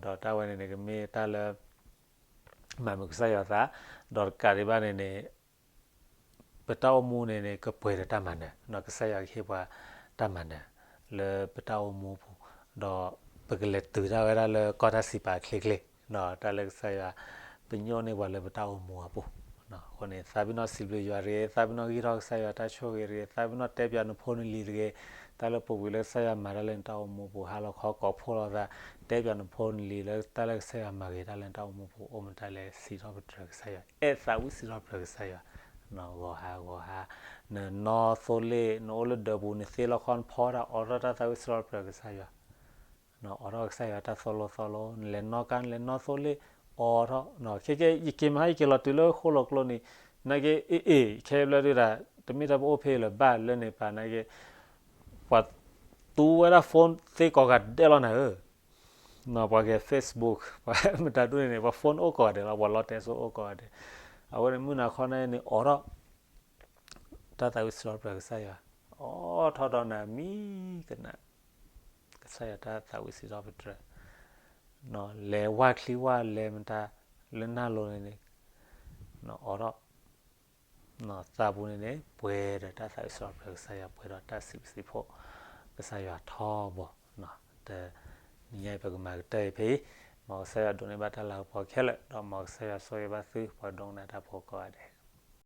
ဒီးတၢ်ဝဲန့ၣ်န့ၣ် ကမ့ၢ်တၢ်လၢ မၤမုာ်ကစၢ်ယွၤသး, ဒီးတကးဒံးဘၣ်န့ၣ်န့ၣ် ပတၢ်အိၣ်မူန့ၣ်န့ၣ် ကပှဲၤဒီးတၢ်မၤနၢၤ, ကစၢ်ယွၤကဟ့ၣ်ပှၤတၢ်မၤနၢၤ လၢပတၢ်အိၣ်မူပူၤ, ဒီးပကလဲၤတုၤဒၣ်ဝဲဒၣ်လၢကီၢ်တၢ်စံးပာ်ချ့ချ့, တၢ်လၢကစၢ်ယွၤ ပညိၣ်န့ၢ်ပှၤလၢပတၢ်အိၣ်မူအပူၤ. အဃိန့ၣ် သးပ့ၤနီၣ်စံးဘျုးယွၤတဂ့ၤ, သးပ့ၤနီၣ်ဂံၢ်ထီၣ်ကစၢ်ယွၤတၢ်ဆိၣ်ဂ့ၤတဂ့ၤ, သးပ့ၤနီၣ်တဲပၠးနဖိနလံၤတဂ့ၤ, တၢ်လၢပူၤကွံာ်လၢကစၢ်ယွၤမၤတၢ်လၢနတၢ်အိၣ်မူပူၤ ဟါလီၤခီကိးဖှိၣ်လိာ်သး, တဲပၠးနဖိနလံၤလၢတၢ်လၢကစၢ်ယွၤမၤဂ့ၤတၢ်လၢနတၢ်အိၣ်မူပူၤ အိၣ်မတၤလဲၣ် စံးထီၣ်ပတြၢၤကစၢ်ယွၤ, အဲၣ်သးဝံၣ်စံးထီၣ်ပတြၢၤကစၢ်ယွၤ, ဂီၤဟါဂီၤဟါ, နနီၢ်သိလ့ၣ် နအိၣ်လၢဒၢးပူၤ နသ့လီခီ နဖီတၢ် အိးထီၣ်တၢ်သးဝံၣ်စံးထီၣ်ပတြၢၤကစၢ်ယွၤ အိးထီၣ်ကစၢ်ယွၤတၢ်သိၣ်လိသီလိ, နလဲၤနီၣ်ကါ နလဲၤနီၣ်သိလ့ၣ် အိးထီၣ်, ခဲကဲ ယက့ၤမဟါ ယက့ၤလီၤတုၤလၢဃိၣ်လီၤကျိန့ၣ်, နာ်က့ အ့ၣ်အ့ၣ် ခဲဘျၢဒုဒၣ် တမ့ၢ်တၢ်ပအိၣ်ဖဲအံၤလၢၤဘၣ်လၢန့ၣ်ပၢ် နာ်က့ ပှၤသူဝဲဒၣ် phone သ့ကိးဂၤဒဲးလီၤနၤဧၢ, ပှၤကဲ Facebook ပှၤမတၤဒူၣ်န့ၣ်န့ၣ် ပှၤ phone အိၣ်ကိးဂၤဒဲးလီၤ, ပှၤလီတဲစိအိၣ်ကိးဂၤဒဲး, အဝဲန့ၣ်မုၢ်နၤခီန့ၣ်န့ၣ် အိးထီၣ် တၢ်သးဝံၣ်စံးထီၣ်ပတြၢၤကစၢ်ယွၤ, အိးထီၣ်ဒီးနၤမံကနၣ် ကစၢ်ယွၤတၢ်သးဝံၣ်စံးထီၣ်ပတြၢၤ, လဲၤဝၢ်ချံဝၢ်လဲၤမတၤ လၢနၢ်လိၤန့ၣ်န့ၣ် အိးထီၣ် သးပူၤန့ၣ်န့ၣ် ပှဲၤဒီးတၢ်သးဝံၣ်စံးထီၣ်ပတြၢၤကစၢ်ယွၤ ပှဲၤဒီးတၢ်စံးဘျုးစံးဖှိၣ်ကစၢ်ယွၤထီဘိ, တနံၤညါအံၤ ပကမၤကတၢၢ်အံၤဖဲအံၤ, မ်ကစၢ်ယွၤဒိးန့ၢ်ဘၣ်တၢ်လၤကပီၤခဲလၢာ် ဒီးမ်ကစၢ်ယွၤဆိၣ်ဂ့ၤဘၣ်သု ပှၤဒိကနၣ်တၢ်ဖိကိးဂၤဒဲး.